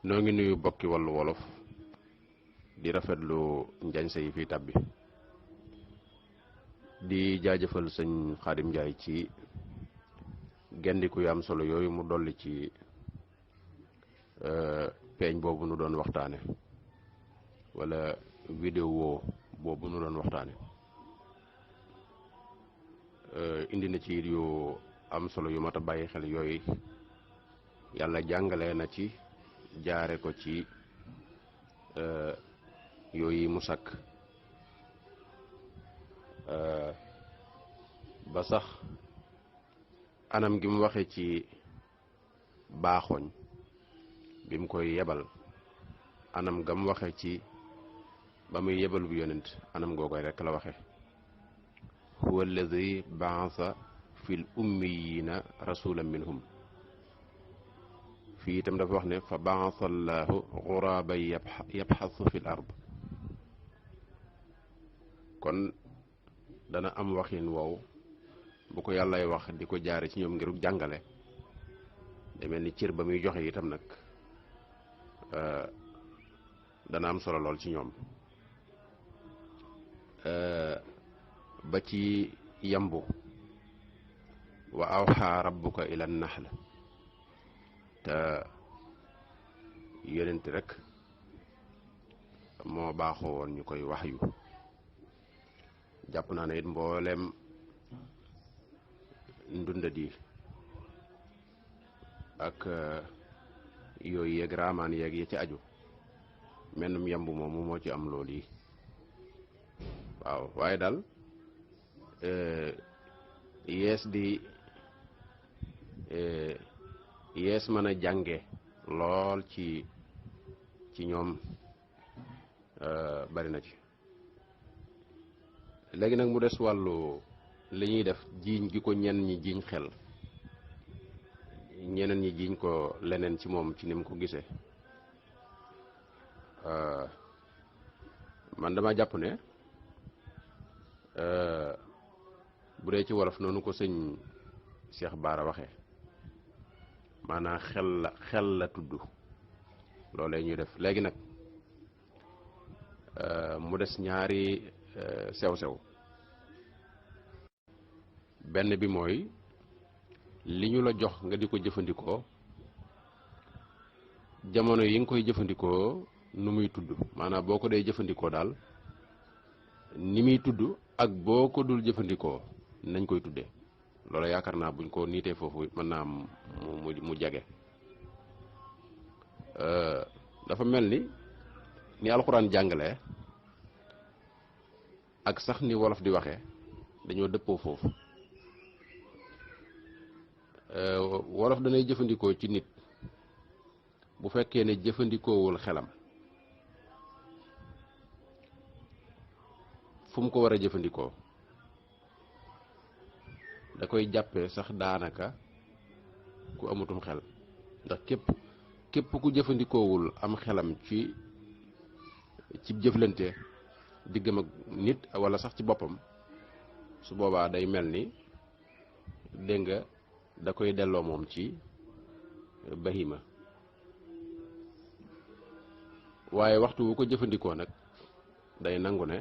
noo ngi nuyu bokki Wallu Wolof di rafetlu njañse yi fii tàbbi di jaajëfal sëñ Xaadim Njaay ci gendiku yu am solo yooyu mu dolli ci peeñ boobu nu doon waxtaane wala vidéo boobu nu doon waxtaane indi na ci yu am solo yu mat a bàyyi xel yooyu yàlla jàngale na ci jaare ko ci yooyu mu sàkk ba sax anam gi mu waxee ci baaxooñ bi mu koy yebal anam ga mu waxee ci ba muy yebal bu yonent anam goo koy rekk la waxe huwa alladi baasa fil ummiyina rasulan minhum fii itam dafa wax ne fa baasa allahu xuraaban yabxasu fil ard kon dana am waxin wow bu ko yàllay wax di ko jaare ci ñoom ngiruk jàngale de mel ni cër ba muy joxe itam nag dana am solo lool ci ñoom ba ci yambu wa awxa rabbuka ila nahl te yonent rek moo baaxoo woon ñu koy wax yu jàpp naa ne it mbooleem ndundat yi ak yooyu yeeg raamaan yeeg yi ci aju mennum yamb moomu moo ci am loolu yi waaw waaye daal yees mën a jànge lool ci ñoom bari na ci léegi nag mu des wàllu li ñuy def jiiñ gi ko ñenn ñi jiiñ xel ñeneen ñi jiiñ ko leneen ci moom ci ni mu ko gisee man dama jàpp ne bu dee ci wolof noonu ko sëñ Cheikh Baara waxee maanaam xel la tudd loolee ñuy def léegi nag mu des ñaari sew-sew benn bi mooy li ñu la jox nga di ko jëfandikoo jamono yi nga koy jëfandikoo nu muy tudd maanaam boo ko dee jëfandikoo daal ni muy tudd ak boo ko dul jëfandikoo nañ koy tuddee loolu yaakaar naa buñ ko niitee foofu mën naa mu jage dafa mel ni alxuraan jàngale ak sax ni wolof di waxee dañoo dëppoo foofu wolof danay jëfandikoo ci nit bu fekkee ne jëfandikoowul xelam fu mu ko war a jëfandikoo da koy jàppee sax daanaka ku amutum xel ndax képp ku jëfandikoowul am xelam ci jëflante diggam ak nit walla sax ci boppam su boobaa day mel ni dégg nga da koy delloo moom ci bahima waaye waxtu wu ko jëfandikoo nag day nangu ne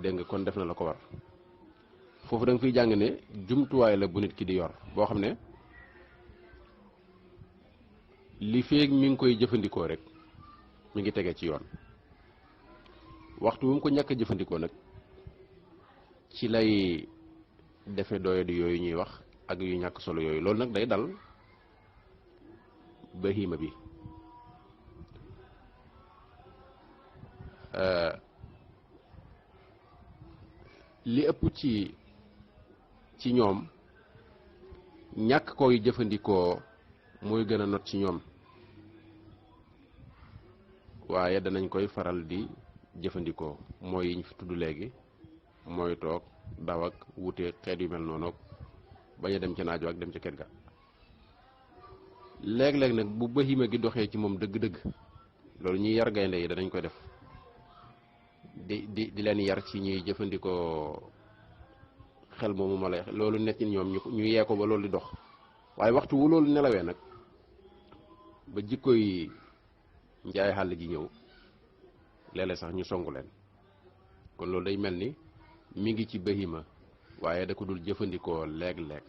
dégg nga kon def na la ko war foofu da nga fiy jàng ne jumtuwaay la bu nit ki di yor boo xam ne li feeg mi ngi koy jëfandikoo rek mi ngi tege ci yoon waxtu wu mu ko ñàkk a jëfandikoo nag ci lay defe doyadi yooyu ñuy wax ak yu ñàkk solo yooyu loolu nag day dal bahima bi li ëpp ci ñoom ñàkk koy jëfandikoo mooy gën a not ci ñoom waaye danañ koy faral di jëfandikoo mooy yi ñu fi tudd léegi mooy toog daw ak wute xeet yu mel noonu bañ a dem ca naajo ak dem ca kër ga léeg-léeg nag bu bahima gi doxee ci moom dëgg-dëgg loolu ñuy yar gaynde yi danañ koy def di leen yar ci ñuy jëfandikoo xel moomu ma lay loolu nekk ci ñoom ñu yee ko ba loolu di dox waaye waxtu wu loolu nelawee nag ba jikko yi njaay xàll ji ñëw léeg-léeg sax ñu songu leen kon loolu day mel ni mi ngi ci bahima waaye da ko dul jëfandikoo léeg-léeg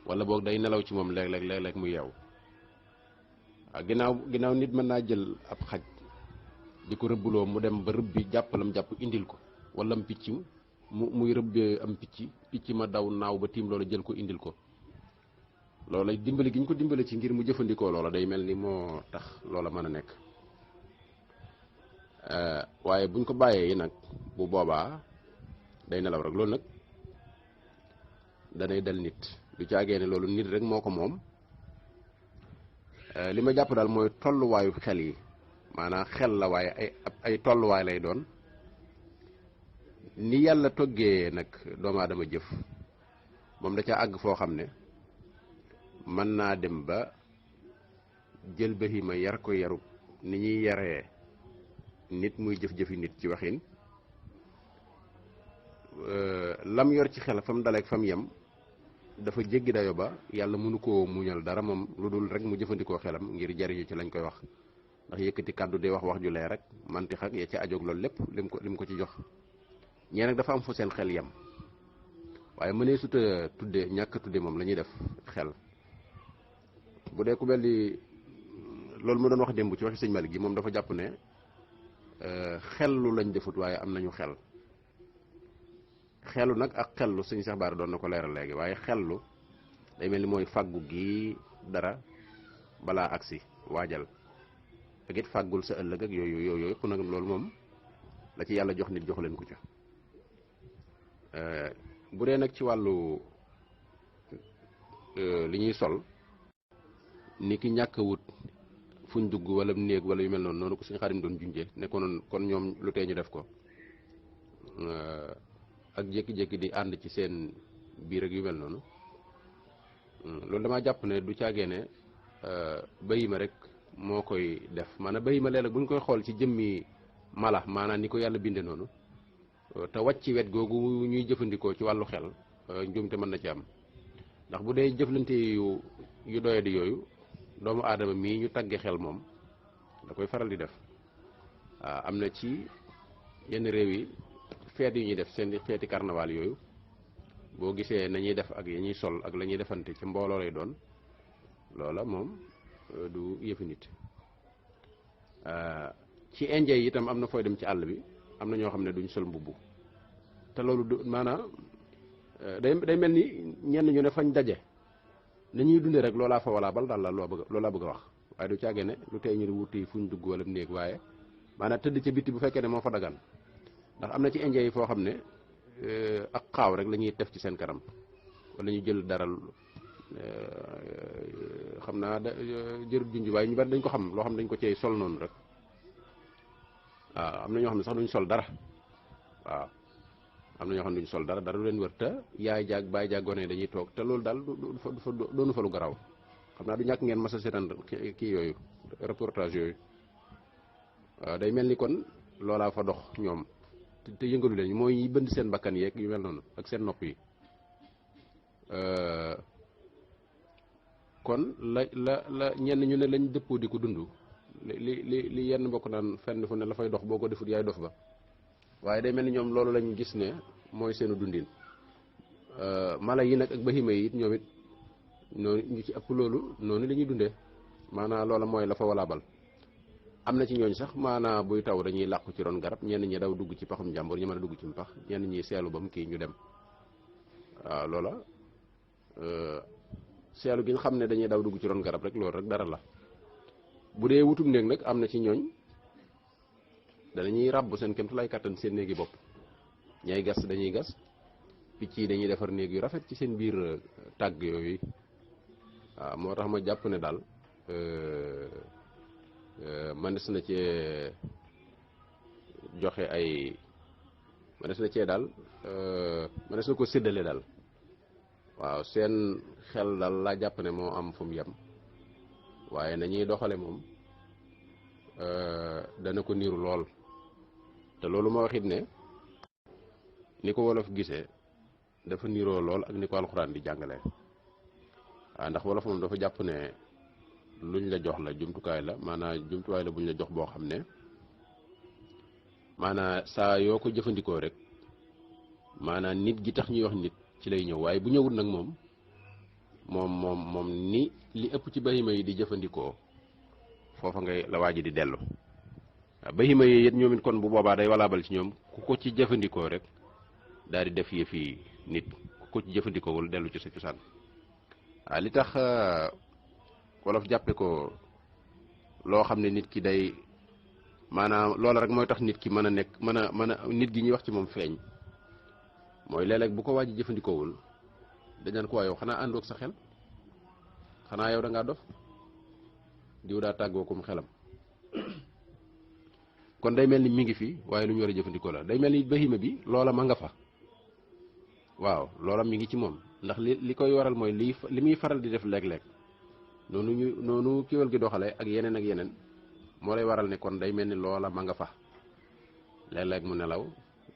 wala boog day nelaw ci moom léeg-léeg mu yeew ginnaaw nit mën naa jël ab xaj di ko rëbbuloo mu dem ba rëbb bi jàppalam jàpp indil ko wala am picc muy rëbbee am picc ma daw naaw ba tiim loola jël ko indil ko loola dimbali gi ñu ko dimbali ci ngir mu jëfandikoo loola day mel ni moo tax loola mën a nekk waaye buñ ko bàyyee yi nag bu boobaa day nelaw rek loolu nag danay dal nit du caagee ne loolu nit rek moo ko moom li ma jàpp daal mooy tolluwaayu xel yi maanaam xel la waaye ay tolluwaay lay doon ni yàlla toggee nag doomu aadama jëf moom da ca àgg foo xam ne mën naa dem ba jël bahima yar ko yaru ni ñuy yaree nit muy jëf-jëfi nit ci waxin lam yor ci xel fam daleeg fam yem dafa jéggi dayo ba yàlla mënu koo muñal dara moom lu dul rek mu jëfandikoo xelam ngir jariñu ci lañ koy wax ndax yëkkati kàddu de wax ju leer rek manti xak ya ci ajoog loolu lépp lim ko ci jox ñee nag dafa am fu seen xel yem waaye mënee suta tudde ñàkk tudde moom la ñuy def xel bu dee ku mel ni loolu mu doon wax démb ci waxi sëñ Malick gi moom dafa jàpp ne xellu lañ defut waaye am nañu xel xelu nag ak xellu sëñ Cheikh Bara doon na ko leeral léegi waaye xellu day mel ni mooy fàggu gi dara balaa agsi waajal ak it fàggul sa ëllëg ak yooyu yëpp nag loolu moom la ci yàlla jox nit jox leen ko ca bu dee nag ci wàllu li ñuy sol ni ki ñàkk a wut fuñ dugg wala néeg wala yu mel noonu ko suñu xarim doon junjee ne ko noonu kon ñoom lu tee ñu def ko ak jékki-jékki di ànd ci seen biir ak yu mel noonu loolu damaa jàpp ne du caagee ne bahima rek moo koy def maanaam bahima léeg-léeg bu ñu koy xool ci jëmmi mala maanaam ni ko yàlla binde noonu te wàcc ci wet googu ñuy jëfandikoo ci wàllu xel njuumte mën na ci am ndax bu dee jëflante yu doyadi yooyu doomu aadama mii ñu tagge xel moom da koy faral di def waaw am na ci yenn réew yi feet yu ñuy def seen feeti carnaval yooyu boo gisee nañuy def ak ya ñuy sol ak la ñuy defante ci mbooloo lay doon loola moom du yëfi nit ci indien yi itam am na fooy dem ci àll bi am na ñoo xam ne duñ sol mbubb te loolu du maanaam day mel ni ñenn ñu ne fañ daje nañuy dundee rek loolaa fa walaa bal daal la loolaa bëgg a wax waaye du caage ne lu tey ñu wuti fuñ dugg wala néeg waaye maanaam tëdd ca bitti bu fekkee ne moo fa dagan ndax am na ci indien yi foo xam ne ak xaaw rek la ñuy def ci seen kanam wala ñu jël dara xam naa jërut junj waaye ñu bari dañ ko xam loo xam ne dañ ko cey sol noonu rek waaw am na ñoo xam ne sax duñ sol dara waaw am na ñoo xam ne duñ sol dara du leen wër te yaay jaag baay jaag gone dañuy toog te loolu daal doonu fa lu garaaw xam naa du ñàkk ngeen mas a seetaan kii yooyu reportage yooyu waaw day mel ni kon loolaa fa dox ñoom te yëngalu leen mooy ñi bënd seen bakkan yeeg yu mel noonu ak seen nopp yi kon la ñenn ñu ne lañ dëppoo di ko dund li yenn mbokk naan fenn fu ne la fay dox boo ko defut yaay dof ba waaye day mel ni ñoom loolu lañ gis ne mooy seenu dundin mala yi nag ak bahima yi it ñoom it noonu ñu ci ëpp loolu noonu la ñuy dundee maanaam loola mooy la fa walaabal am na ci ñooñ sax maanaa buy taw dañuy làqu ci ron garab ñenn ñi daw dugg ci paxum jàmbur ñu mën a dugg ci pax ñenn ñi seelu ba mu kii ñu dem waaw loola seelu gi nga xam ne dañuy daw dugg ci ron garab rek loolu rek dara la bu dee wutum néeg nag am na ci ñooñ danañuy ràbb seen kémtu lay kàttan seen néegi bopp ñay gas dañuy gas picc yi dañuy defar néeg yu rafet ci seen biir tàgg yooyu waaw moo tax ma jàpp ne daal mënees na cee joxe ay mënees na cee daal mënees na ko séddale daal waaw seen xel daal laa jàpp ne moo am fu mu yem waaye nañuy doxale moom dana ko niiru lool te loolu ma waxit ne ni ko wolof gisee dafa niiroo lool ak ni ko alxuraan di jàngale waaw ndax wolof moom dafa jàpp ne luñ la jox la jumtukaay la maanaam jumtuwaay la buñ la jox boo xam ne maanaam saa yoo ko jëfandikoo rek maanaam nit gi tax ñuy wax nit ci lay ñëw waaye bu ñëwul nag moom ni li ëpp ci bahima yi di jëfandikoo foofa ngay la waaji di dellu waaw bahima yi it ñoom it kon bu boobaa day walaabal ci ñoom ku ko ci jëfandikoo rek daal di def yëfi nit ku ko ci jëfandikoowul dellu ci sa cosaan waaw li tax wolof jàppe ko loo xam ne nit ki day maanaam loola rek mooy tax nit ki mën a nekk mën a nit gi ñuy wax ci moom feeñ mooy léeg-léeg bu ko waaj jëfandikoowul dañ naan ko waa yow xanaa àndoog sa xel xanaa yow da ngaa dof diw daa tàggoo kum xelam kon day mel ni mi ngi fi waaye lu ñu war a jëfandikoo la day mel ni bahima bi loola ma nga fa waaw loola mi ngi ci moom ndax li koy waral mooy li muy faral di def léeg-léeg noonu kiwal gi doxale ak yeneen moo lay waral ne kon day mel ni loola ma nga fa léeg-léeg mu nelaw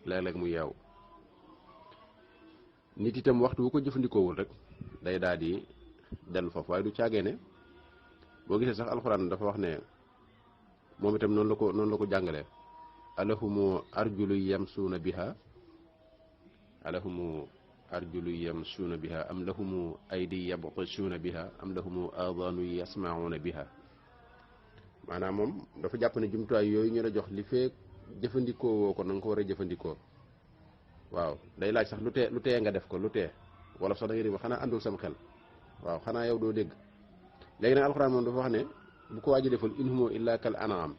léeg-léeg mu yeew nit itam waxtu bu ko jëfandikoowul rek day daal di dellu foofu waaye du caagee ne boo gisee sax alxuraan dafa wax ne moom itam noonu la ko jàngalee alahumu arjulu yamsuuna biha am lahumu aydi yabtisuuna biha am lahumu aadaanu yasmauna biha maanaam moom dafa jàpp ne jumtuwaay yooyu ñu la jox li fee jëfandikoo woo ko na nga ko war a jëfandikoo waaw day laaj sax lu tee nga def ko lu tee wala sax da ngay dégg xanaa àndul sam xel waaw xanaa yow doo dégg léegi nag alxuraan moom dafa wax ne bu ko waaji deful in humu illa kal an'am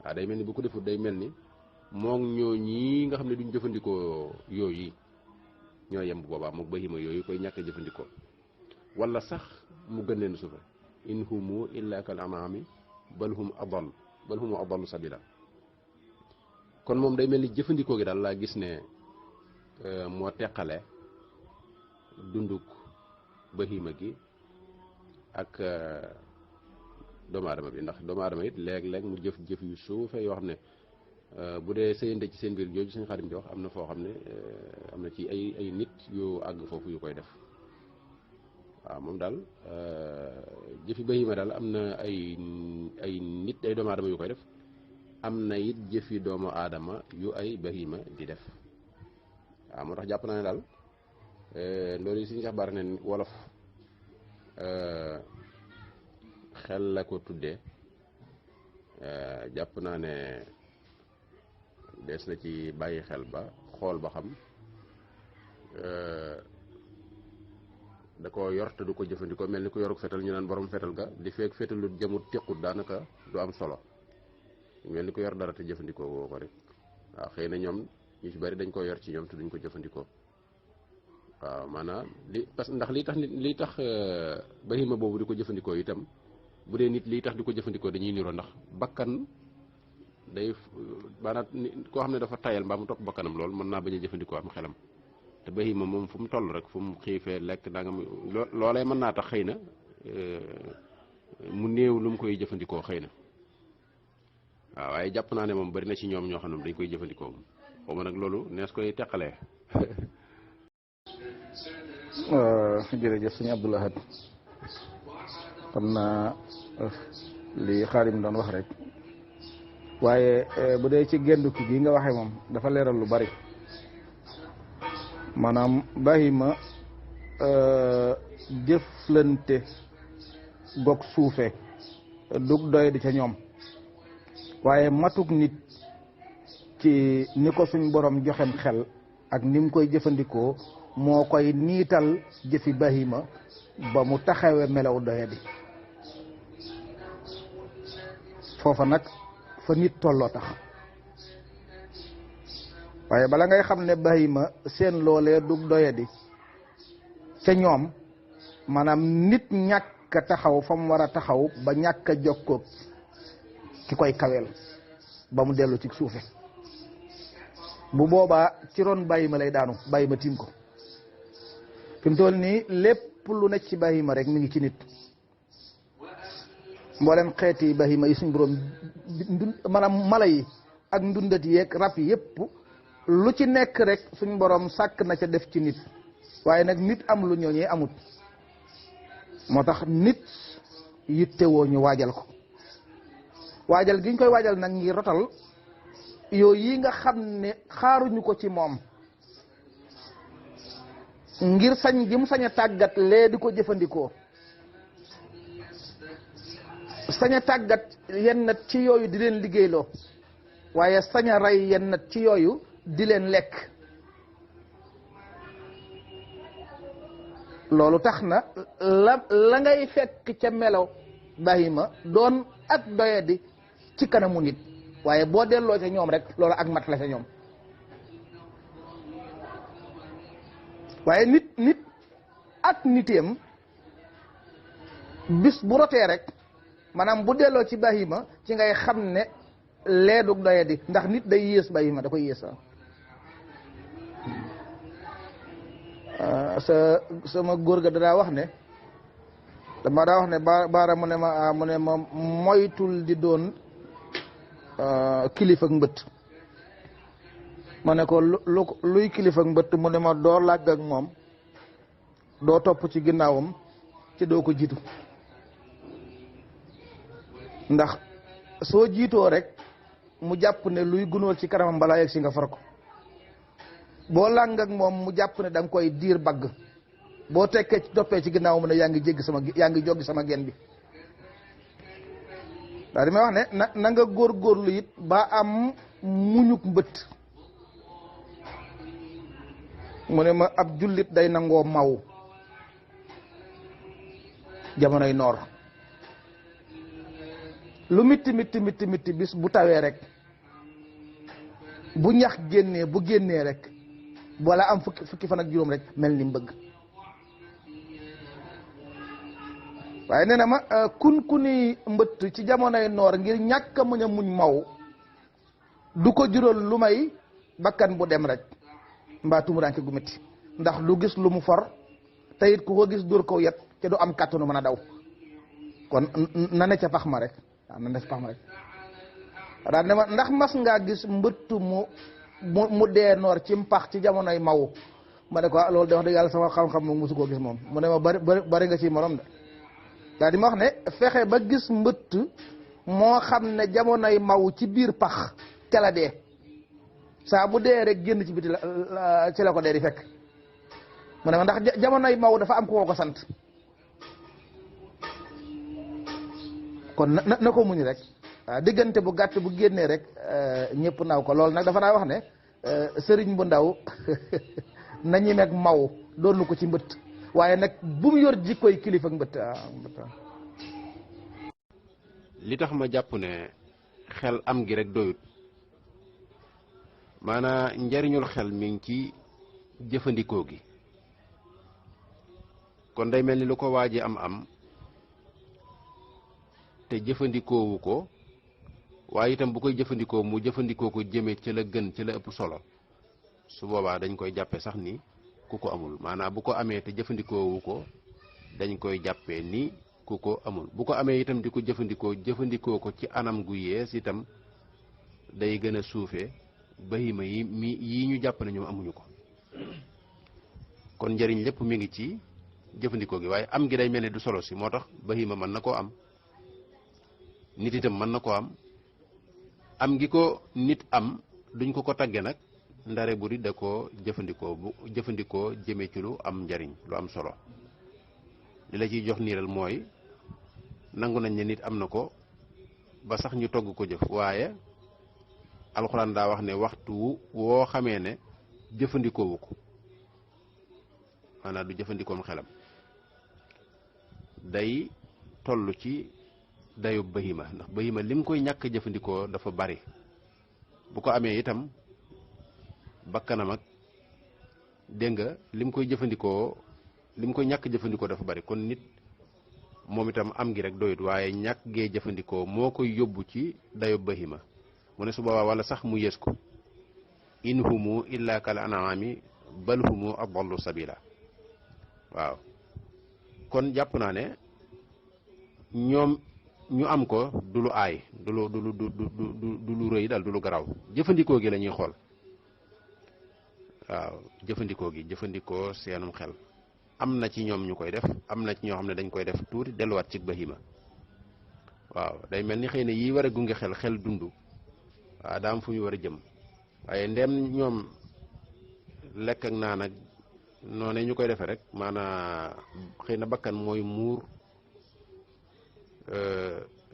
waaw day mel ni bu ko deful day mel ni moom ñoo ñii nga xam ne duñ jëfandikoo yooyu ñoo yem bu boobaa mook bahima yooyu koy ñàkk a jëfandikoo wala sax mu gën leen suufe in humu illa kal an'ami bal hum adallu sabila kon moom day mel ni jëfandikoo gi daal laa gis ne moo teqale dunduk bahima gi ak doomu aadama bi ndax doomu aadama it léeg-léeg mu jëf yu suufe yoo xam ne bu dee sëyante ci seen biir jooju suñu xarit di wax am na foo xam ne am na ci ay nit yu àgg foofu yu koy def waaw moom daal jëfi bahima daal am na ay nit ay doomu aadama yu koy def am na it jëfi doomu aadama yu ay bahima di def waaw moo tax jàpp naa ne daal loolu yi suñu sax bari ne wolof xel la ko tuddee jàpp naa ne des na ci bàyyi xel ba xool ba xam da ko yor te du ko jëfandikoo mel ni ku yoruk fetal ñu naan borom fetal ga li fekk fetalut jamut tequt daanaka du am solo mel ni ku yor dara te jëfandikoo woo ko rek waaw xëy na ñoom ñu ci bari dañ ko yor ci ñoom te duñ ko jëfandikoo waaw maanaam ndax li tax bahima boobu di ko jëfandikoo itam bu dee nit lii tax di ko jëfandikoo dañuy niroo ndax bakkan day maanaam koo xam ne dafa tayal mbaa mu topp bakkanam loolu mën naa bañ a jëfandikoo am xelam te bahima moom fu mu toll rek fu mu xiifee lekk daa nga loolee mën naa tax xëy na mu néew lu mu koy jëfandikoo xëy na waaw waaye jàpp naa ne moom bari na ci ñoom ñoo xam ne dañ koy jëfandikoo xaw ma nag loolu nees koy teqalee. jërëjëf sëñ Abdoul Ahad xam naa li Xaadim doon wax rek waaye bu dee ci gendu ki gi nga waxee moom dafa leeral lu bari maanaam bahima jëflante gog suufe dug doy di ca ñoom waaye matuk nit ci ni ko suñ borom joxem xel ak ni mu koy jëfandikoo moo koy niital jëfi bahima ba mu taxawe melaw doyadi foofa nag fa nit tolloo tax waaye bala ngay xam ne bahima seen loolee dug doyadi ca ñoom maanaam nit ñàkk a taxaw fa mu war a taxaw ba ñàkk a jokkoo ki koy kaweel ba mu dellu ci suufe bu boobaa ci ron bahima lay daanu bahima tiim ko fi mu toll nii lépp lu nekk ci bahima rek mi ngi ci nit mboolem xeeti bahima yi suñ borom maanaam mala yi ak ndundat yeeg rab yi yëpp lu ci nekk rek suñ borom sàkk na ca def ci nit waaye nag nit am lu ñooñee amut moo tax nit yittewoo ñu waajal ko waajal gi ñu koy waajal nag ngir rotal yooyu yi nga xam ne xaaruñu ko ci moom ngir sañ gi mu sañ a tàggat lee di ko jëfandikoo sañ a tàggat yennat ci yooyu di leen liggéeyloo waaye sañ a rey yennat ci yooyu di leen lekk loolu tax na la ngay fekk ca melaw bahima doon ak doyadi ci kanamu nit waaye boo delloo ca ñoom rek loolu ak mat la ca ñoom waaye nit ak niteem bis bu rotee rek maanaam bu delloo ci bahima ci ngay xam ne leedug doyadi ndax nit day yées bahima da koy yées sama góor ga daa wax ne baara mu ne ma moytul di doon kilifa ak mbëtt ma ne ko luy kilifa ak mbëtt mu ne ma doo làgg ak moom doo topp ci ginnaawam ci doo ko jiitu ndax soo jiitoo rek mu jàpp ne luy gunóor ci kanamam balaa yegg si nga far ko boo làng ak moom mu jàpp ne da nga koy diir bagg boo tekkee ci toppee ci ginnaaw mu ne yaa ngi joggi sama gen bi daal di may wax ne na nga góorgóorlu it ba am muñuk mbëtt mu ne ma ab jullit day nangoo maw jamonoy noor lu mitti bis bu tawee rek bu ñax bu génnee rek wala am fukki fan ak juróom rek mel ni mbëgg waaye nee na ma kun mbëtt ci jamonoy noor ngir ñàkk a muñ a muñ maw du ko jural lu may bakkan bu dem rek mbaa tumuraanke gu métti ndax du gis lu mu for te it ku ko gis dóor ko yet te du am kàttanu mën a daw kon na ne ca pax ma rek waaw na ne ca pax ma rek daal ne ma ndax mas ngaa gis mbëtt mu dee noor ci mpax ci jamonoy maw ma ne ko loolu de wax dëgg yàlla sama xam-xam moom mosu koo gis moom mu ne ma bari nga ci morom de daal di ma wax ne fexe ba gis mbëtt moo xam ne jamonoy maw ci biir pax ca la dee saa bu dee rek génn ci biti ci la ko dee di fekk mu ne ma ndax jamonoy maw dafa am ko sant kon na ko muñ rek waaw diggante bu gàtt bu génnee rek ñëpp naaw ko loolu nag dafa naa wax ne sëriñ bu ndaw na ñemeeg maw doonu ko ci mbëtt waaye nag bu mu yor jikkoy kilifa ak mbëtt li tax ma jàpp ne xel am gi rek doyut maanaa njariñul xel mi ngi ci jëfandikoo gi kon day mel ni lu ko waaji am te jëfandikoowu ko waaye itam bu koy jëfandikoo mu jëfandikoo ko jëme ci la gën ci la ëpp solo su boobaa dañ koy jàppe sax ni ku ko amul maanaam bu ko amee te jëfandikoowu ko dañ koy jàppee ni ku ko amul bu ko amee itam di ko jëfandikoo ko ci anam gu yees itam day gën a suufee bahima yi ñu jàpp ne ñoom amuñu ko kon njëriñ lépp mi ngi ci jëfandikoo gi waaye am gi day mel ne du solo si moo tax bahima mën na koo am nit itam mën na koo am gi ko nit am duñ ko tagge nag ndare buri da ko jëfandikoo jëme ci lu am njariñ lu am solo li la ciy jox niiral mooy nangu nañ ne nit am na ko ba sax ñu togg ko jëf waaye alxuraan daa wax ne waxtu woo xamee ne jëfandikoowu ko maanaam du jëfandikoom xelam day toll ci dayu bahima ndax bahima lim koy ñàkk jëfandikoo dafa bari bu ko amee itam bakkanam ak dégg nga lim koy ñàkk jëfandikoo dafa bari kon nit moom itam am gi rek doyut waaye ñàkk gee jëfandikoo moo koy yóbbu ci dayu bahima mu ne su boobaa wala sax mu yées ko in humu illa kal an'ami bal humu adallu sabila waaw kon jàpp naa ne ñoom ñu am ko du lu aay du lu rëy daal du lu garaw jëfandikoo gi la ñuy xool waaw jëfandikoo seenum xel am na ci ñoom ñu koy def am na ci ñoo xam ne dañ koy def tuuti delluwaat ci bahima waaw day mel ni xëy na yii war a gunge xel dund waaw daa am fu ñu war a jëm waaye ndem ñoom lekk ak naan ak noonu ñu koy defee rek maanaa xëy na bakkan mooy muur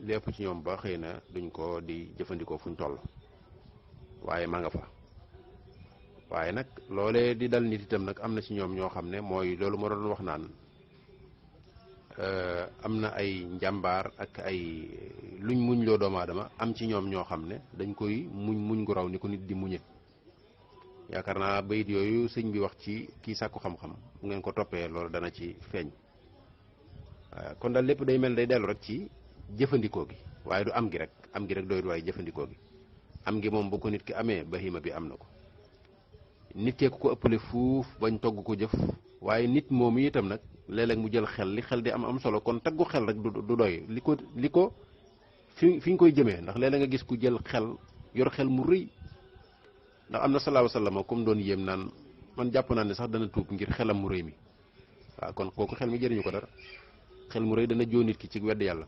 lépp ci ñoom ba xëy na duñ ko di jëfandikoo fuñ toll waaye ma nga fa waaye nag loolee di dal nit itam nag am na ci ñoom ñoo xam ne mooy loolu ma doon wax naan am na ay njàmbaar ak ay luñ muñ loo doomu aadama am ci ñoom ñoo xam ne dañ koy muñ gu raw ni ko nit di muñe yaakaar naa bayit yooyu sëñ bi wax ci kii sàkku xam-xam bu ngeen ko toppee loolu dana ci feeñ kon daal lépp day mel day dellu rek ci jëfandikoo gi waaye du am gi rek doyut waaye jëfandikoo gi am gi moom bu ko nit ki amee bahima bi am na ko nit kee ku ko ëppale fuuf bañ togg ko jëf waaye nit moom itam nag léeg-léeg mu jël xel li xel di am solo kon taggu xel rek du doy li ko fi ñu koy jëmee ndax léeg-léeg nga gis ku jël xel yor xel mu rëy ndax am na salaahu salaam comme doon yéem naan man jàpp naa ne sax dana tuub ngir xelam mu rëy mi waaw kon kooku xel mi jëriñu ko dara xel mu rëy dana joo nit ki ci wedd yàlla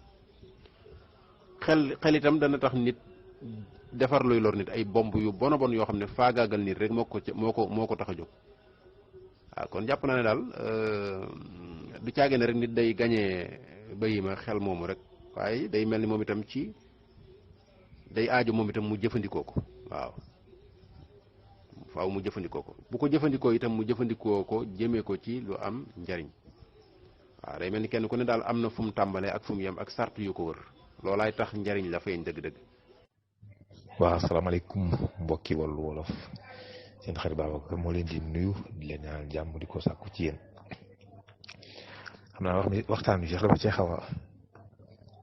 xel itam dana tax nit defar luy lor nit ay bomb yu bon yoo xam ne faagaagal nit rek moo ko tax a jóg waaw kon jàpp naa ne daal du caage ne rek nit day gañee bahima xel moomu rek waaye day mel ni moom itam ci day aajo moom itam mu jëfandikoo ko waaw faaw mu jëfandikoo ko bu ko jëfandikoo itam mu jëfandikoo ko jëmee ko ci lu am njariñ waaw day mel ni kenn ku ne daal am na fu mu tàmbalee ak fu mu yem ak sart yu ko wër loolaay tax njariñ la feeñ dëgg-dëgg. waaw asalaamaaleykum mbokki Wallu Wolof seen xarit Babacar moo leen di nuyu di leen ñaanal jàmm di ko sàkku ci yéen xam naa waxtaan bi sax dafa cee xaw a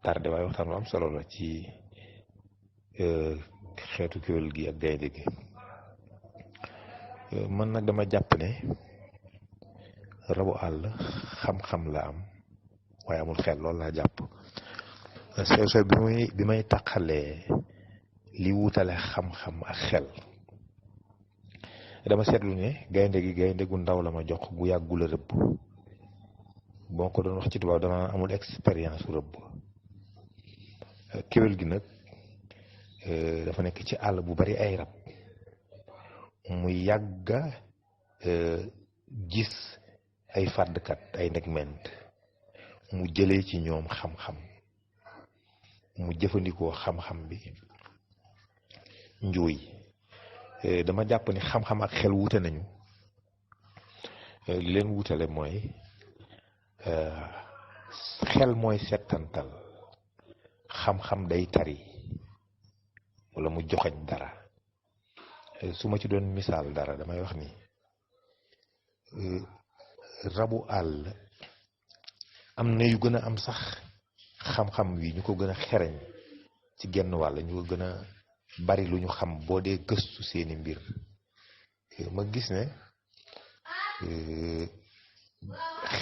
tardé waaye waxtaan bu am solo la ci xeetu kéwél gi ak gaynde gi man nag dama jàpp ne rabu àll xam-xam la am waaye amul xel loolu laa jàpp sew bi may taqalee li wutale xam-xam ak xel dama seetlu ne gaynde gu ndaw la ma jox gu yàggul a rëbb boo ko doon wax ci tubaab dama amul expérience rëbb kéwél gi nag dafa nekk ci àll bu bari ay rab mu yàgga gis ay fàddkat ay ndegment mu jëlee ci ñoom xam-xam mu jëfandikoo xam-xam bi njuuy dama jàpp ni xam-xam ak xel wuute nañu li leen wuutale mooy xel mooy settantal xam-xam day tari wala mu joxañ dara su ma ci doon misaal dara damay wax ni rabu àll am na yu gën a am sax xam-xam wi ñu ko gën a xereñ ci genn wàll ñu ko gën a bari lu ñu xam boo dee gëstu seeni mbir ma gis ne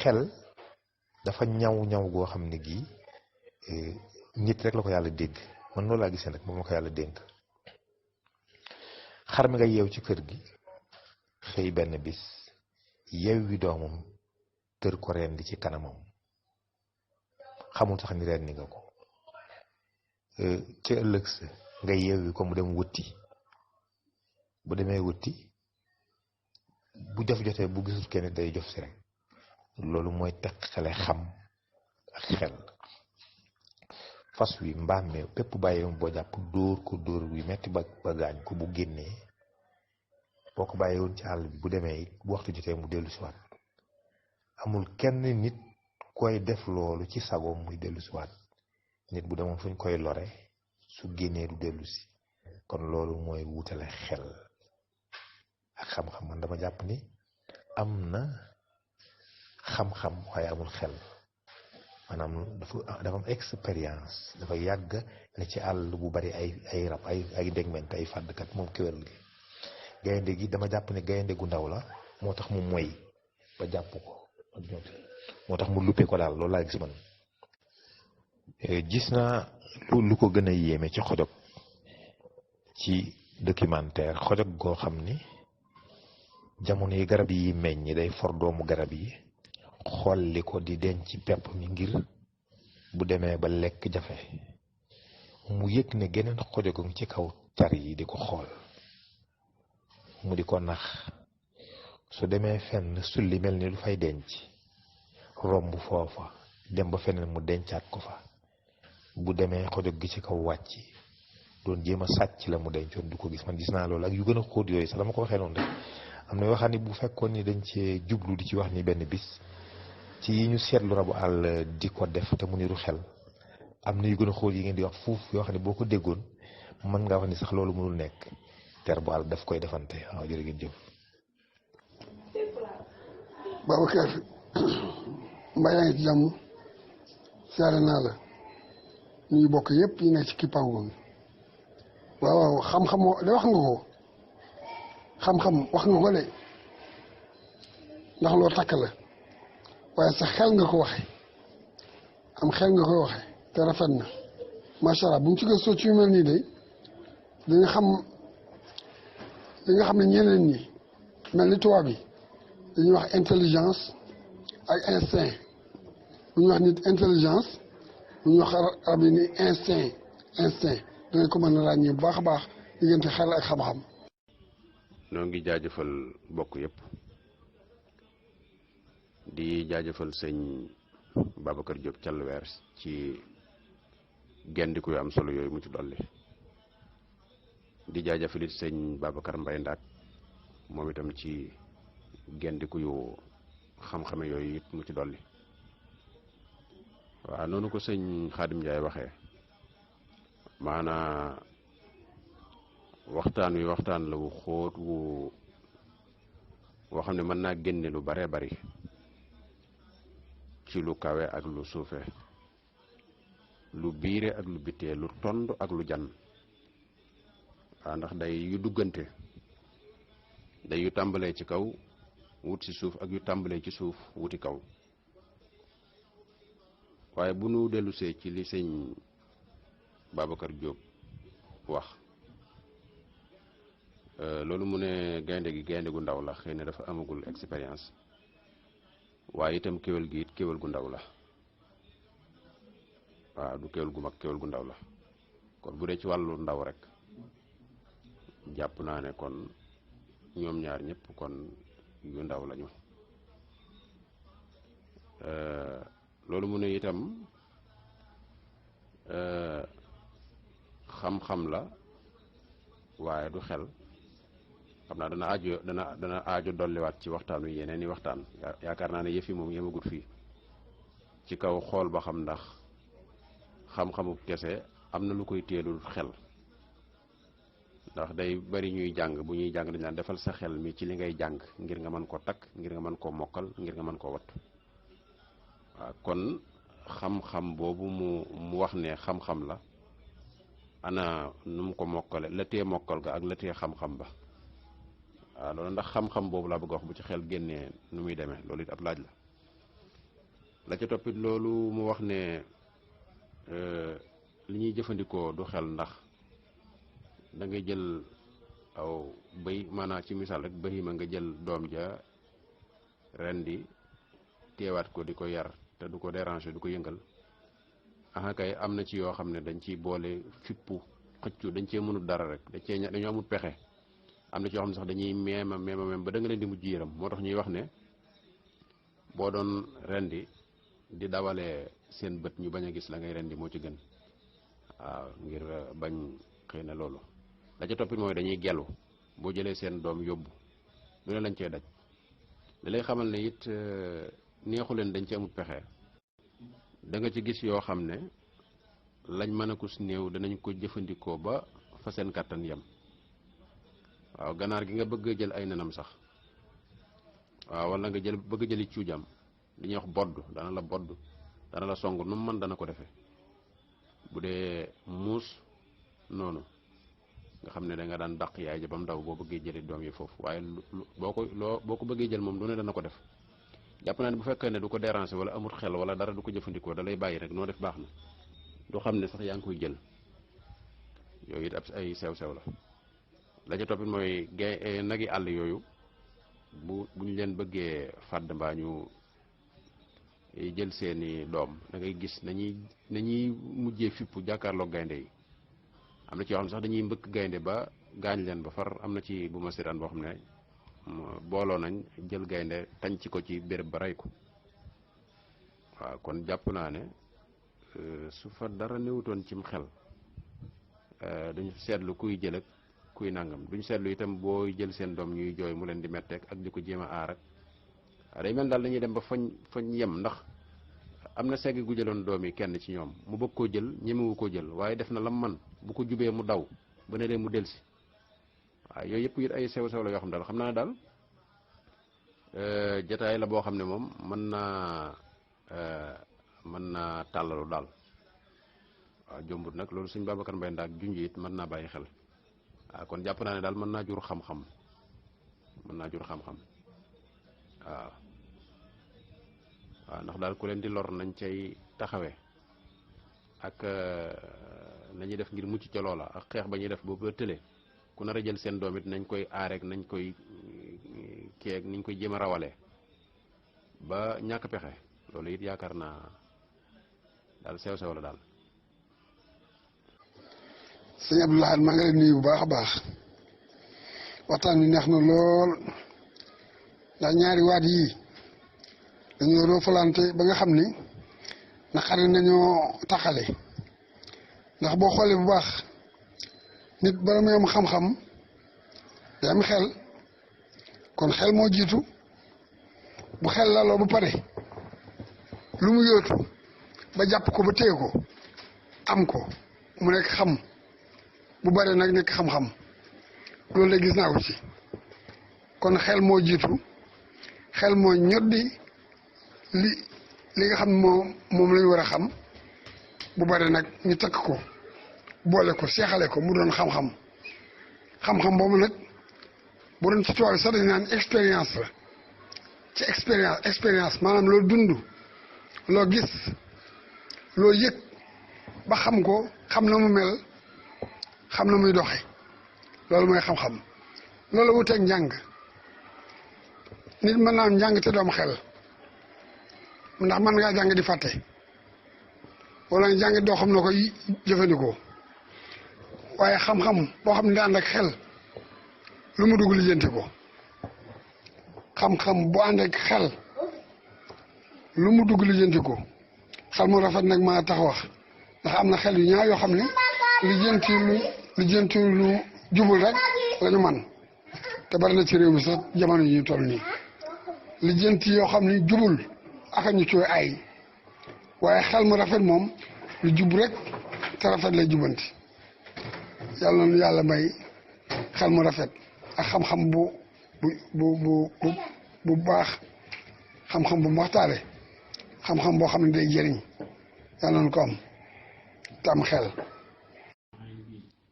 xel dafa ñaw goo xam ne gii nit rek la ko yàlla dégg man loolu laa gisee nag moom la ko yàlla dénk xar mi nga yeew ci kër gi xëy benn bis yeew wi doomam tër ko rendi ci kanamam xamul sax ni rendi nga ko ci ëllëg sa nga yeewi ko mu dem wëtti bu demee wëtti bu jof jotee bu gisul kenn day jof si rek loolu mooy teqale xam ak xel fas wi mbaam mi pépp bàyyi boo jàpp dóor ko dóor wi metti ba gaañ ko bu génnee boo ko bàyyi woon ci àll bi bu demee it bu waxtu jotee mu dellu si waat amul kenn nit koy def loolu ci sagoom muy dellu si waat nit bu demoon fu ñu koy lore su génnee du dellu si kon loolu mooy wutale xel ak xam-xam man dama jàpp ni am na xam-xam waaye amul xel maanaam dafa am expérience dafa yàgg ne ci àll bu bari ay rab ay dégment ay fàddkat moom kéwél gi gaynde gi dama jàpp ne gaynde gu ndaw la moo tax mu moy ba jàpp ko moo tax mu luppe ko daal loolu laa gis man gis naa lu ko gën a yéeme ci xojog ci documentaire xojog goo xam ni jamono yi garab yi meññ day for doomu garab yi xolli ko di denc pepp mi ngir bu demee ba lekk jafe mu yëg ne geneen xojogong ci kaw car yi di ko xool mu di ko nax su demee fenn sulli mel ni lu fay denc romb foofa dem ba feneen mu dencaat ko fa bu demee xojog gi ci kaw wàcc doon jéem a sàcc la mu dencoon du ko gis. man gis naa loolu ak yu gën a xóot yooyu sax dama ko waxee noonu rek am na yoo xam ne bu fekkoon ni dañ cee jublu di ci wax ni benn bis ci yi ñu seetlu rabu àll di ko def te mu niru xel am na yu gën a xóot yi ngeen di wax fuuf yoo xam ne boo ko déggoon mën ngaa wax ni sax loolu mënul nekk ter bu àll daf koy defante. waaw jërë ngeen jëf. Babacar mbaa yaa ngi ci jàmm siyaare naa la ñuy bokk yëpp yi nekk ci kippaango mi waaw xam-xam de wax nga ko xam-xam wax nga ko de ndax loo takk la waaye sa xel nga ko waxe am xel nga koy waxe te rafet na macha allah bu ñu ci gëstoo ci yu mel nii de di nga xam ne ñeneen ñi mel ni tubaab yi dañuy wax intelligence ak instinct bu ñu wax nit intelligence bu ñu wax rab yi ni instinct danga ko mën a ràññee bu baax a baax diggante xel ak xam-xam. noo ngi jaajëfal bokk yëpp di jaajëfal sëñ Babacar Diop Thialwer ci gendiku yu am solo yooyu mu ci dolli di jaajëfal it sëñ Babacar Mbaye Ndaak moom itam ci gendiku yu xam-xame yooyu it mu ci dolli. waaw noonu ko sëñ Xaadim Njaay waxee maanaa waxtaan wi waxtaan la wu xóot woo xam ne mën naa génne lu baree bari ci lu kawe ak lu suufe lu biire ak lu bitee lu tond ak lu jan. waaw ndax day yu duggante day yu tàmbalee ci kaw wut ci suuf ak yu tàmbalee ci suuf wuti kaw. waaye bu nu dellusee ci li sëñ Babacar Diop wax loolu mu ne gaynde gi gaynde gu ndaw la xëy na dafa amagul expérience waaye itam kéwél gi it kéwél gu ndaw la. waaw du kéwél gu mag kéwél gu ndaw la kon bu dee ci wàllu ndaw rek jàpp naa ne kon ñoom ñaar ñëpp kon yu ndaw lañu. loolu mu ne itam xam-xam la waaye du xel xam naa dana aajo dolliwaat ci waxtaan wi yeneen i waxtaan yaakaar naa ne yëf yi moom yemagut fii ci kaw xool ba xam ndax xam-xamu kese am na lu koy teelul xel ndax day bari ñuy jàng bu ñuy jàng dañ naan defal sa xel mi ci li ngay jàng ngir nga mën koo takk ngir nga mën koo mokkal ngir nga mën koo wattu. waaw kon xam-xam boobu mu wax ne xam-xam la ana nu mu ko mokkale la tee mokkal ga ak la tee xam-xam ba. waaw loolu ndax xam-xam boobu laa bëgg a wax bu ci xel génnee nu muy demee loolu it ab laaj la ca toppit loolu mu wax ne li ñuy jëfandikoo du xel ndax da ngay jël aw bëy maanaam ci misaal rek bëy ma nga jël doom ja ren di teewaat ko di ko yar te du ko déranger du ko yëngal aha kay am na ci yoo xam ne dañ ciy boole fippu xëccu dañ cee mënul dara rek dañoo amul pexe. am na ci yoo xam ne sax dañuy meema ba da nga leen di mujj yëram moo tax ñuy wax ne boo doon rendi di dawalee seen bët ñu bañ a gis la ngay rendi moo ci gën. waaw ngir bañ xëy na loolu la ca toppit mooy dañuy gelu boo jëlee seen doom yóbbu lu ne lañ cee daj da lay xamal ne it neexu leen dañ ci amul pexe da nga ci gis yoo xam ne lañ mën a kus néew danañ ko jëfandikoo ba fa seen kàttan yem. waaw ganaar gi nga bëgg a jël ay nenam sax waaw wala nga bëgg a jëli cuujam li ñuy wax bodd dana la bodd dana la song nu mu mën dana ko defee bu dee muus noonu nga xam ne da nga daan dàq yaay ja ba mu daw boo bëggee jëli doom yi foofu waaye boo ko bëggee jël moom du ne dana ko def jàpp naa ne bu fekkee ne du ko déranger wala amut xel wala dara du ko jëfandikoo da lay bàyyi rek noo def baax na du xam ne sax yaa ngi koy jël yooyu it ab ay sew-sew la ca toppit mooy nagi àll yooyu buñ leen bëggee fàdd mbaa ñu jël seeni doom da ngay gis nañuy mujjee fippu jàkkaarloo gaynde yi am na ci yoo xam ne sax dañuy mbëkk gaynde ba gaañ leen ba far am na ci bu ma siraan boo xam ne booloo nañ jël gaynde tañ ci ko ci béréb ba rey ko waaw kon jàpp naa ne su fa dara néewutoon cim xel duñ seetlu kuy jël ak kuy nangam duñ seetlu itam booy jël seen doom ñuy jooy mu leen di metteek ak di ko jéem a aar ak day mel daal dañuy dem ba fañ yem ndax am na segg gu jëloon doom yi kenn ci ñoom mu bëgg koo jël ñemewu koo jël waaye def na lam man bu ko jubee mu daw ba ne leen mu delsi waaw yooyu yëpp it ay sew sew la yoo xam daal xam naa daal jataay la boo xam ne moom mën naa tàllalu daal waaw jombut nag loolu suñ Babacar Mbaye ndaak junj it mën naa bàyyi xel waaw kon jàpp naa ne daal mën naa jur xam-xam waaw ndax daal ku leen di lor nañ cay taxawee ak nañuy def ngir mucc ca loola ak xeex ba ñuy def boobu tële ku nar a jël seen doom it nañ koy aareek nañ koy keeg niñ koy jéem a rawalee ba ñàkk pexe loolu it yaakaar naa daal sew-sew la daal. sëñ Abdou Lahad maa ngi lay nuyu bu baax a baax waxtaan wi neex na lool ndax ñaari waat yii dañoo roofalante ba nga xam ni naqari nañoo taxale ndax boo xoolee bu baax nit bala muy am xam-xam day am xel kon xel moo jiitu bu xel laloo ba pare lu mu yóotu ba jàpp ko ba téye ko am ko mu nekk xam bu bare nag nekk xam-xam loolu la gis naa ko ci kon xel moo jiitu xel moo ñoddi li nga xam moom lañu war a xam bu bare nag ñu takk ko boole ko seexale ko mu doon xam-xam xam-xam boobu nag bu doon ci tubaab sax dañu naan expérience la ci expérience maanaam loo dund loo gis loo yëg ba xam ko xam na mu mel xam na muy doxe loolu mooy xam-xam loolu wuteeg njàng nit mën naa am njàng te doom xel ndax mën ngaa jàng di fàtte wala nga jàng doo xam na koy jëfandikoo waaye xam-xam boo xam ne daa ànd ak xel lu mu dugg lijjanti ko xam-xam bu ànd ak xel lu mu dugg lijjanti ko xel mu rafet nag maa tax wax ndax am na xel yu ñaar yoo xam ne lijjanti lu jubul rek la ñu man te bari na ci réew mi sax jamono yi ñu toll nii lijjanti yoo xam ne jubul aka ñu cooy ay waaye xel mu rafet moom lu jub rek te rafet lay jubanti yàlla na yàlla may xel mu rafet ak xam-xam bu baax xam-xam bu waxtaare xam-xam boo xam ne day jëriñ yàlla na ko am te am xel.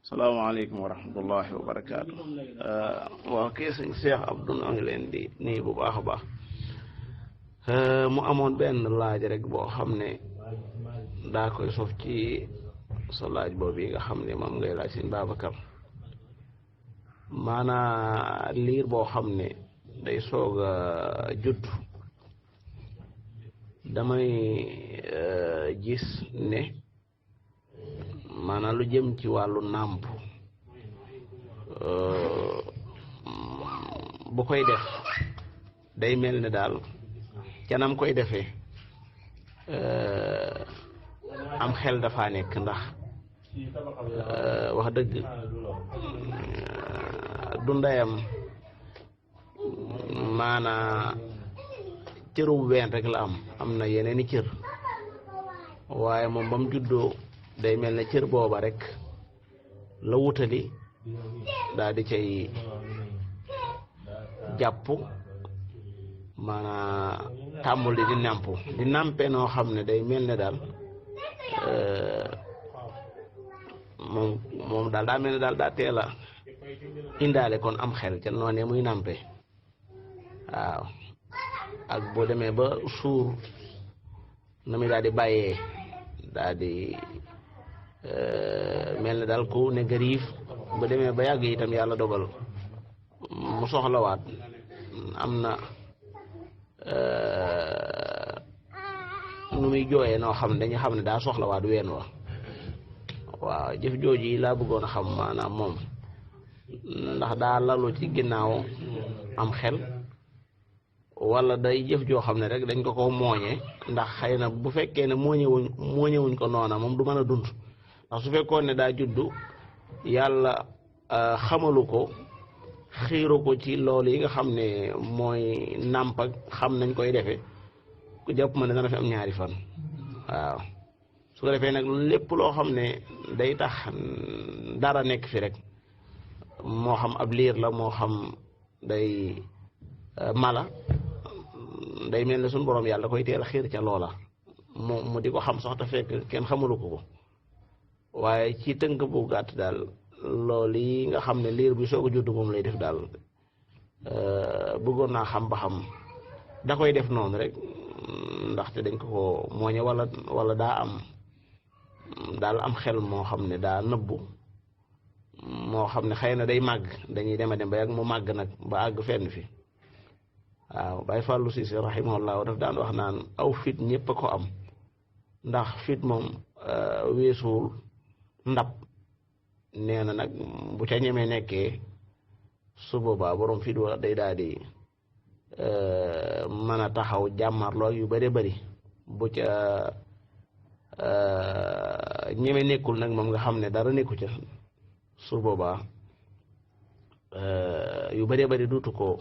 salaamaaleykum wa rahmatullahi wa barakaatu. waaw kii sëñ Cheikh Abdou maa ngi leen di nii bu baax a baax mu amoon benn laaj rek boo xam ne daa koy sof ci sa laaj boobu yi nga xam ne moom ngay laaj sëñ Babacar maanaa liir boo xam ne day soog a judd damay gis ne maanaam lu jëm ci wàllu nàmp bu koy def day mel ne daal canam koy defee am xel dafa nekk ndax wax dëgg du ndeyam maanaa cëru ween rek la am na yeneeni cër waaye moom ba mu juddoo day mel ne cër booba rek la wutali daal di cay jàpp maanaa tàmbali di nàmpe noo xam ne day mel ne daal moom daal daa mel ne daal daa teel a indaale kon am xel ca noonee muy nàmpe waaw ak boo demee ba suur na muy daal di bàyyee daal di mel ne daal ku ne gariif ba demee ba yàgg itam yàlla dogal mu soxlawaat am na nu muy jooyee noo xam ne dañu xam ne daa soxlawaat ween wa waaw jëf jooju yi laa bëggoon a xam maanaam moom ndax daa lalu ci ginnaaw am xel wala day jëf joo xam ne rek dañ ko mooñee ndax xëy na bu fekkee ne mooñewuñ ko noona moom du mën a dund ndax su fekkoon ne daa juddu yàlla xamalu ko xiiru ko ci loolu yi nga xam ne mooy nàmp ak xam nañ koy defee ku jàpp ma ne dana fi am ñaari fan waaw su ko defee nag lépp loo xam ne day tax dara nekk fi rek moo xam ab liir la moo xam day mala day mel ne suñu borom yàlla koy teel a xiir ca loola mu di ko xam sax te fekk kenn xamulu ko waaye ci tënk bu gàtt daal loolu yi nga xam ne liir bi soog a judd moom lay def daal bëggoon naa xam ba xam da koy def noonu rek ndaxte dañ ko mooñe wala daa am daal am xel moo xam ne daa nëbbu moo xam ne xëy na day màgg dañuy dem a dem ba yàgg mu màgg nag ba àgg fenn fi waaw Baye Fallou Cissé rahimahullah daf daan wax naan aw fit ñëpp a ko am ndax fit moom weesuwul ndab nee na nag bu ca ñemee nekkee su boobaa borom fit wa day daal di mën a taxaw jàmmarloo yu bëree bëri bu ca ñeme nekkul nag moom nga xam ne dara nekku ca su boobaa yu bëree bëri duutu ko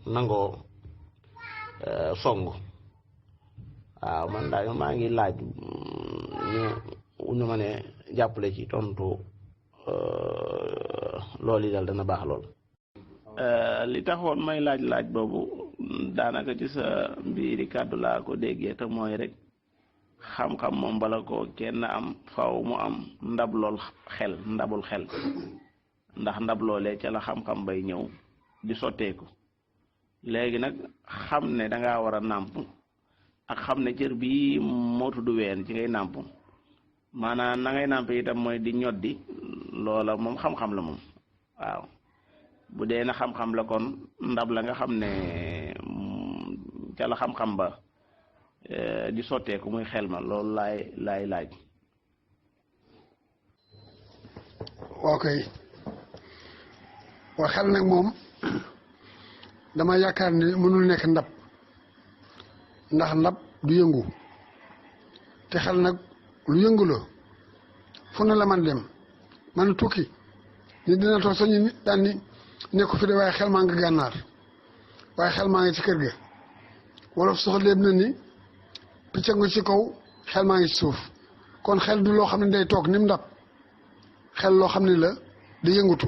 nangoo song waaw man daal maa ngi laaj ñu ma ne jàppale ci tontu loolu yi daal dana baax lool. li taxoon may laaj boobu daanaka ci sa mbiri kàddu laa ko déggee te mooy rek xam-xam moom bala ko kenn am faw mu am ndabul xel ndax ndab loolee ca la xam-xam bay ñëw di sotteeku léegi nag xam ne dangaa war a nàmp ak xam ne cër bii moo tudd ween ci ngay nàmp maanaam na ngay nàmp itam mooy di ñoddi loola moom xam-xam la moom waaw bu dee na xam-xam la kon ndab la nga xam ne ca la xam-xam ba di sotteeku muy xel ma loolu laay laaj. ok waa xel nag moom dama yaakaar ne mënul nekk ndab ndax ndab du yëngu te xel nag lu yëngu la fu ne la man dem man tukki ni dina toog sañu ni daan ni nekku fi de waaye xel maa ngi gànnaar waaye xel maa ngi ci kër ga wolof sox léeb na ni picc nga ci kaw xel maa ngi ci suuf kon xel du loo xam ne day toog ni mu ndab xel loo xam ne la di yëngutu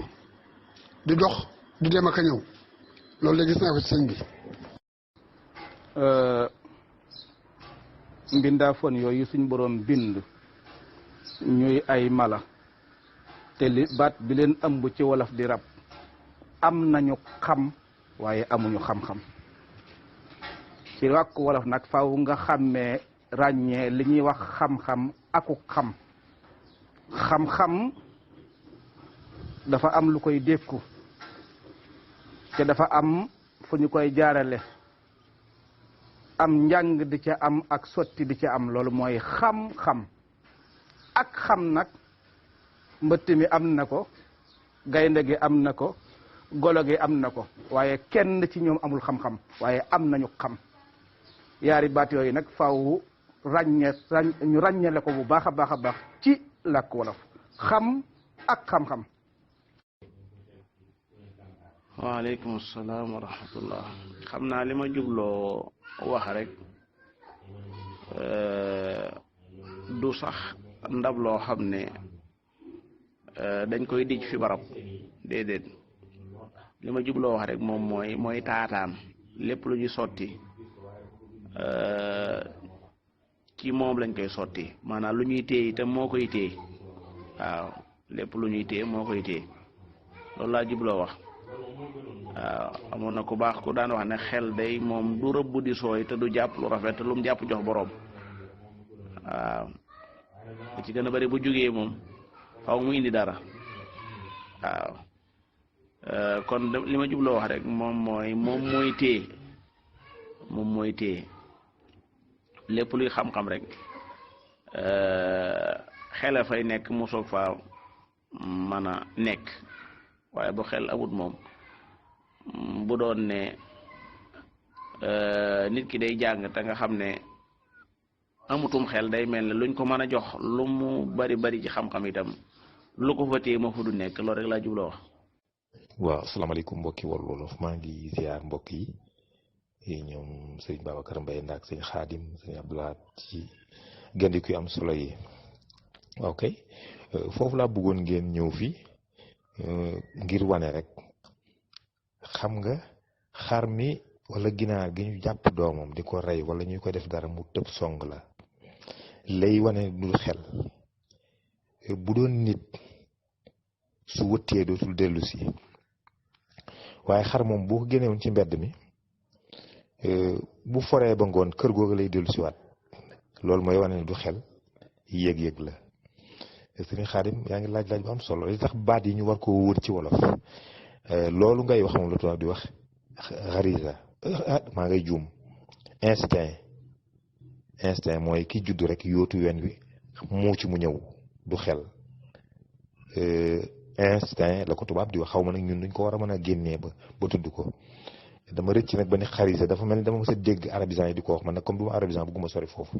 di dox di dem ak a ñëw loolu de gis naa ko ci sëñ bi. mbindaafoon yooyu suñ boroom bind ñuy ay mala te li baat bi leen ëmb ci wolof di rab am nañu xam waaye amuñu xam-xam ci wàkk wolof nag faaw nga xàmmee ràññee li ñuy wax xam-xam aku xam-xam dafa am lu koy dékku te dafa am fu ñu koy jaarale am njàng di ca am ak sotti di ca am loolu mooy xam-xam ak xam nag mbëtt mi am na ko gaynde gi am na ko golo gi am na ko waaye kenn ci ñoom amul xam-xam waaye am nañu xam yaari baat yooyu nag faaw ñu ràññale ko bu baax a baax a baax ci làkk wolof xam ak xam-xam. waaleykum salaam wa rahmatullah xam naa li ma jubloo wax rek du sax ndab loo xam ne dañ koy dij fi barab déedéet li ma jubloo wax rek moom mooy taataan lépp lu ñu sotti ci moom lañ koy sotti maanaam lu ñuy téye itam moo koy téye waaw lépp lu ñuy téye moo koy téye loolu laa jubloo wax waaw amoon na ku baax ku daan wax ne xel day moom du rëbb di sooy te du jàpp lu rafet te lu mu jàpp jox boroom waaw ci gën a bari bu jógee moom faw mu indi dara waaw kon li ma jubloo wax rek moom mooy téye lépp luy xam-xam rek xele fay nekk mu soog faa mën a nekk waaye bu xel amut moom bu doon ne nit ki day jàng te nga xam ne amutum xel day mel ne luñ ko mën a jox lu mu bari bari ci xam-xam itam lu ko fa téye moo fa du nekk loolu rek laa jubloo wax. waaw asalaamaaleykum mbokki Wolof Wolof maa ngi ziar mbokk yi ñoom sëñ Babacar Mbaye ndaak sëñ Xaadim sëñ Abdoulaye ci gandiku yu am solo yi. waaw kay foofu laa bëggoon ngeen ñëw fi ngir wane rek xam nga xar mi wala ginaar gi ñu jàpp doomam di ko rey wala ñu ko def dara mu tëb song la lay wane dul xel bu doon nit su wëttee dootul dellu si waaye xar moom boo ko génnewoon ci mbedd mi bu foree ba ngoon kër googu lay dellu si waat loolu mooy wane ne du xel yëg-yëg la. sëriñ Xaadim yaa ngi laaj bu am solo li tax baat yi ñu war koo wër ci wolof loolu ngay wax moom la tubaab di wax xarisa maa ngay juum instinct mooy ki juddu rek yóotu wen wi muuc mu ñëw du xel instinct la ko tubaab di wax xaw ma nag ñun duñ ko war a mën a génnee ba tudd ko dama rëcc nag ba ni xarisa dafa mel ni dama mës a dégg arabisant yi di ko wax man nag comme du ma arabisant bëgguma sori foofu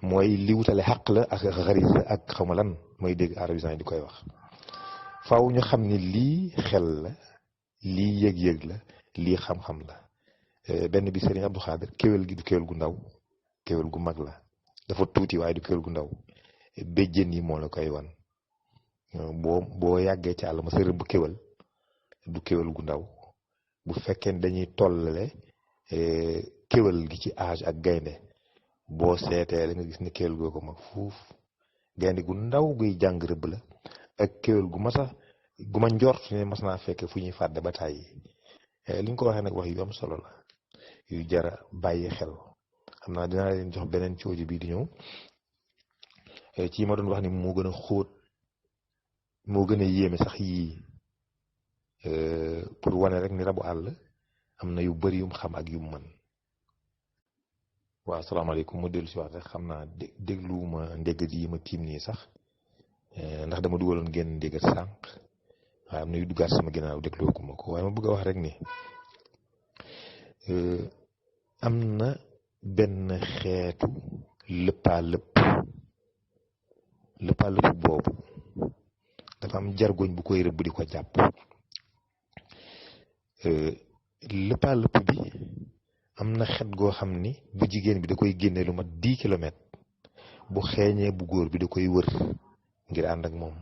mooy li wutale xaq la ak xarisa ak xaw ma lan mooy dégg arabisant yi di koy wax faaw ñu xam ni lii xel la lii yëg-yëg la lii xam-xam la benn bi Serigne Abdou Khadir kéwél gi du kéwél gu ndaw kéwél gu mag la dafa tuuti waaye du kéwél gu ndaw béjjén yi moo la koy wan boo yàggee ci àll ma sa rëbb kéwél du kéwél gu ndaw bu fekkee dañuy tollale kéwél gi ci âge ak gaynde boo seetee da nga gis ne kéwél goo ko mag fuuf gaynde gu ndaw guy jàng rëbb la ak kéwél gu ma njort ne mas naa fekke fu ñuy fàdde ba tàyyi li ñu ko waxee nag wax yu am solo la yu jara bàyyi xel xam naa dinaa leen jox beneen cooji bii di ñëw ci ma doon wax ni moo gën a xóot moo gën a yéeme sax yii pour wane rek ni rabu àll am na yu bari yum xam ak yum mën waaw asalaamaaleykum mu dellu si waat rek xam naa dégluwuma ndéggat yi ma tiim nii sax ndax dama dugaloon génn ndéggat sànq waaye am na yu duggaat sama ginnaaw déglooguma ko waaye ma bëgg a wax rek ni am na benn xeetu lëppaa lëpp boobu dafa am jargoñ bu koy rëbb di ko jàpp lëppaa lëpp bi am na xet goo xam ni bu jigéen bi da koy génne lu mat 10 kilomètres bu xeeñee bu góor bi da koy wër ngir ànd ak moom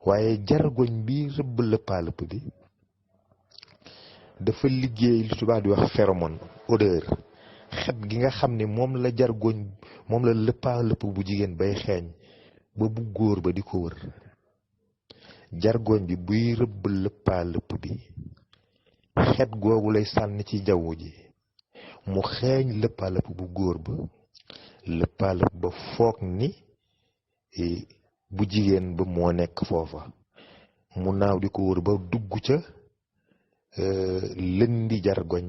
waaye jargoñ bi rëbb lëppaa lëpp bi dafa liggéey lu tubaab di wax phéromone odeur xet gi nga xam ne moom la jargoñ moom la lëppaa lëpp bu jigéen bay xeeñ ba bu góor ba di ko wër jargoñ bi buy rëbb lëppaa lëpp bi xet googu lay sànni ci jaww ji mu xeeñ lëppaa lëpp bu góor ba lëppaa lëpp ba foog ni bu jigéen ba moo nekk foofa mu naaw di ko wër ba dugg ca lëndi jargoñ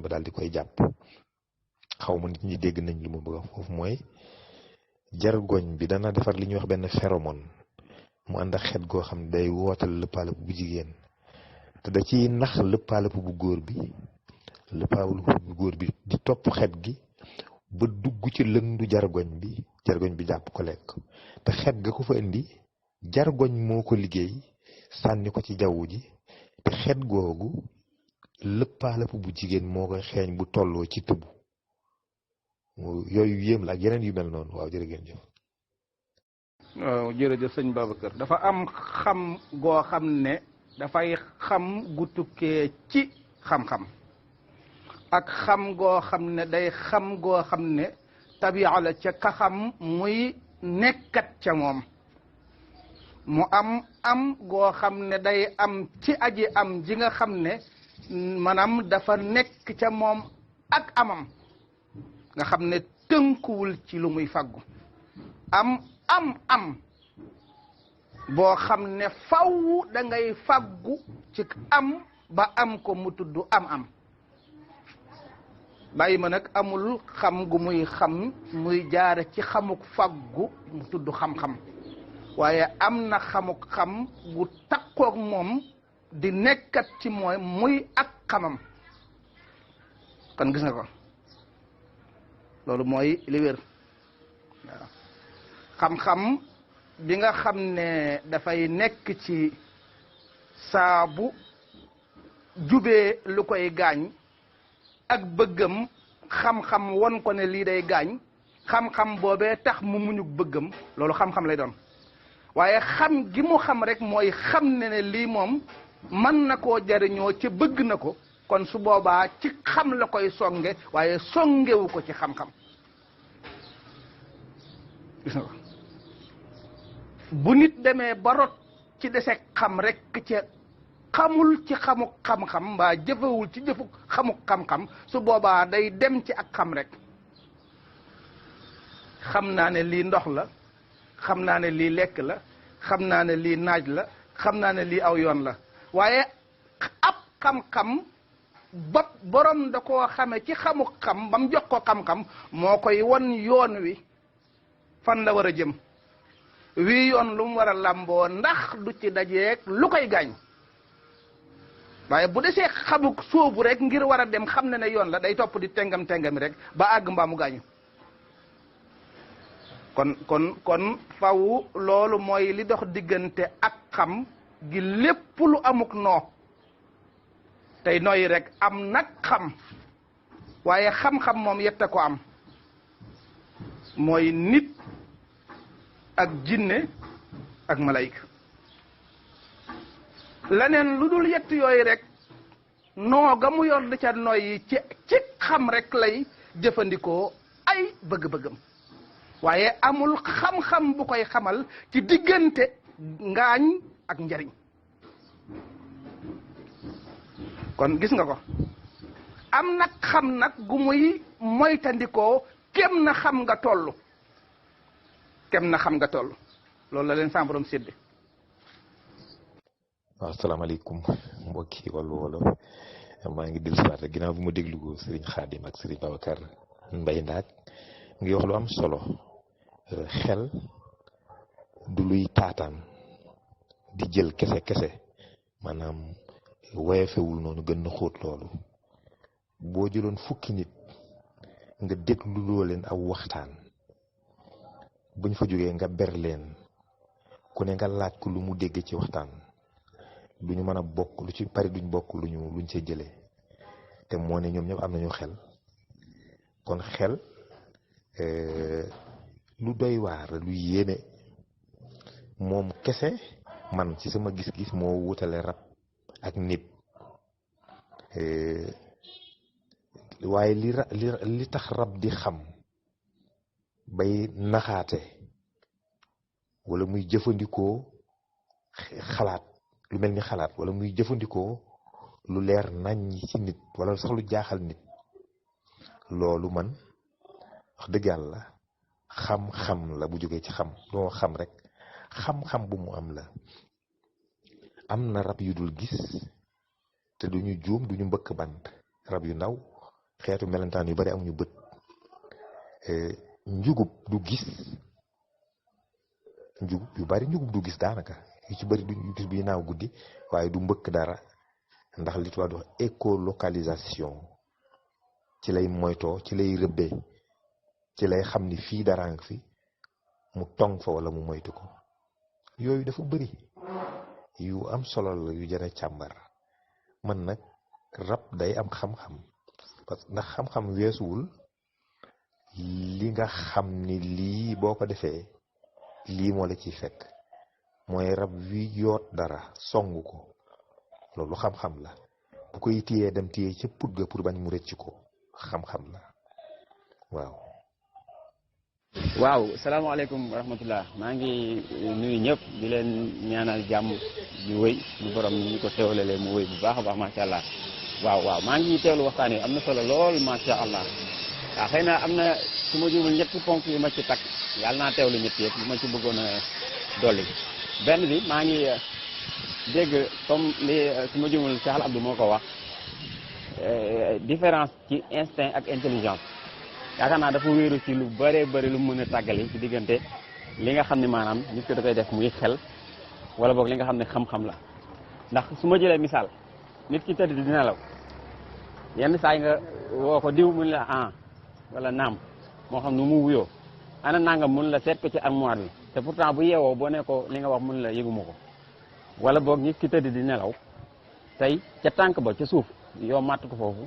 ba daal di koy jàpp xaw ma nit ñi dégg nañ li mu bëgg a foofu mooy jargoñ bi dana defar li ñuy wax benn phéromone mu ànd ak xet goo xam ne day wootal lëppaalëp bu jigéen te da ciy nax lëppaalëp bu góor bi di topp xet gi ba dugg ci lëndu jargoñ bi jàpp ko lekk te xet ga ko fa indi jargoñ moo ko liggéey sànni ko ci jaww ji te xet googu lëppaalëp bu jigéen moo koy xeeñ bu tolloo ci tëbu yooyu yéem la ak yeneen yu mel noonu waaw jërë ngeen jëf. waaw jërëjëf sëñ Babacar dafa am xam goo xam ne dafay xam gu tukkee ci xam-xam ak xam goo xam ne day xam goo xam ne tabi'a la ca ka xam muy nekkat ca moom mu am goo xam ne day am ci aji am ji nga xam ne maanaam dafa nekk ca moom ak amam nga xam ne tënkuwul ci lu muy faggu am boo xam ne faw da ngay faggu ci am ba am ko mu tudd am bàyyi ma nag amul xam gu muy xam muy jaare ci xamuk faggu mu tudd xam-xam waaye am na xamuk xam gu takkook moom di nekkat ci mooy muy ak xamam kon gis nga ko loolu mooy li wér waaw xam-xam bi nga xam ne dafay nekk ci saabu jubee lu koy gaañ ak bëggam xam-xam won ko ne lii day gaañ xam-xam boobee tax mu muñuk bëggam loolu xam-xam lay doon waaye xam gi mu xam rek mooy xam ne lii moom mën na koo jariñoo ci bëgg na ko kon su boobaa ci xam la koy songe waaye songewu ko ci xam-xam gis nga ko bu nit demee ba rot ci deseg xam rek ca xamul ci xamuk xam-xam mbaa jëfewul ci jëfu xamuk xam-xam su boobaa day dem ci ak xam rek xam naa ne lii ndox la xam naa ne lii lekk la xam naa ne lii naaj la xam naa ne lii aw yoon la waaye ab xam-xam ba borom da koo xame ci xamuk xam ba mu jox ko xam-xam moo koy won yoon wi fan la war a jëm wii yoon lu mu war a làmboo ndax du ci dajeeg lu koy gaañ waaye bu desee xamuk sóobu rek ngir war a dem xam ne yoon la day topp di tengam-tengami rek ba àgg mbaa mu gaañu kon faw loolu mooy li dox diggante ak xam gi lépp lu amuk noo tey nooyi rek am nag xam waaye xam-xam moom yette ko am mooy nit ak jinne ak malayka leneen lu dul yett yooyu rek noo ga mu yor di ca nooyi ci xam rek lay jëfandikoo ay bëgg-bëggam waaye amul xam-xam bu koy xamal ci diggante ngaañ ak njariñ kon gis nga ko am nag xam nag gu muy moytandikoo kem na xam nga toll loolu la leen sa borom sédde waaw asalaamaaleykum mbokki wala maa ngi dellu siwaat rek ginnaaw bu ma déglu ko Serigne Khadim ak Serigne Babacar Mbaye Ndaak ngi wax lu am solo xel du luy taataan di jël kese maanaam woyefewul noonu gën na xóot loolu boo jëloon fukki nit nga déglu loo leen aw waxtaan buñ fa jógee nga ber leen ku ne nga laaj ko lu mu dégg ci waxtaan duñu mën a bokk lu ci bari duñ bokk luñ ca jëlee te moo ne ñoom ñëpp am nañu xel kon xel lu doy waar lu yéeme moom kese man ci sama gis-gis moo wutale rab ak nit waaye li tax rab di xam bay naxaate wala muy jëfandikoo xalaat lu mel ni xalaat wala muy jëfandikoo lu leer naññ ci nit wala sax lu jaaxal nit loolu man wax dëgg yàlla xam-xam la bu jógee ci xam loo xam rek xam-xam bu mu am la am na rab yu dul gis te duñu juum duñu mbëkk bant rab yu ndaw xeetu melentaan yu bari amuñu bët njugub du gis njugub du gis daanaka yu ci bari duñu gis bi naaw guddi waaye du mbëkk dara ndax li tubaab di wax écolocalisation ci lay moytoo ci lay rëbbee ci lay xam ni fii dara nga fi mu tong fa wala mu moytu ko yooyu dafa bëri yu am solo la yu jara càmbar man nag rab day am xam-xam parce que ndax xam-xam weesuwul li nga xam ni lii boo ko defee lii moo la ciy fekk mooy rab wi yoot dara songu ko loolu xam-xam la bu koy téyee dem téyee ca put ga pour bañ mu rëcc ko xam-xam la waaw salaamaaleykum wa rahmatullah maa ngi nuyu ñëpp di leen ñaanal jàmm di wéy ñu borom ñu ko teewlalee mu wéy bu baax a baax macha allah waaw maa ngi teewlu waxtaan yi am na solo lool macha allah waaw xëy na am na su ma juumul ñetti ponk yu ma ci takk yàlla naa teewlu ñett yëpp yu ma ci bëggoon a dolli benn bi maa ngi dégg comme li su ma juumul Cheikh Abdou moo ko wax différence ci instinct ak intelligence yaakaar naa dafa wéeru ci lu bëree bëri lu mën a tàggali ci diggante li nga xam ne maanaam nit ko da koy def muy xel wala boog li nga xam ne xam-xam la ndax su ma jëlee misaal nit ki tëdd di nelaw yenn saa yi nga woo ko diw mun la ah wala naam moo xam nu mu wuyoo ana nangam mun la seet ko ci armoire bi te pourtant bu yeewoo boo ne ko li nga wax mun la yëguma ko wala boog nit ki tëdd di nelaw tey ca tànk ba ca suuf yow màtt ko foofu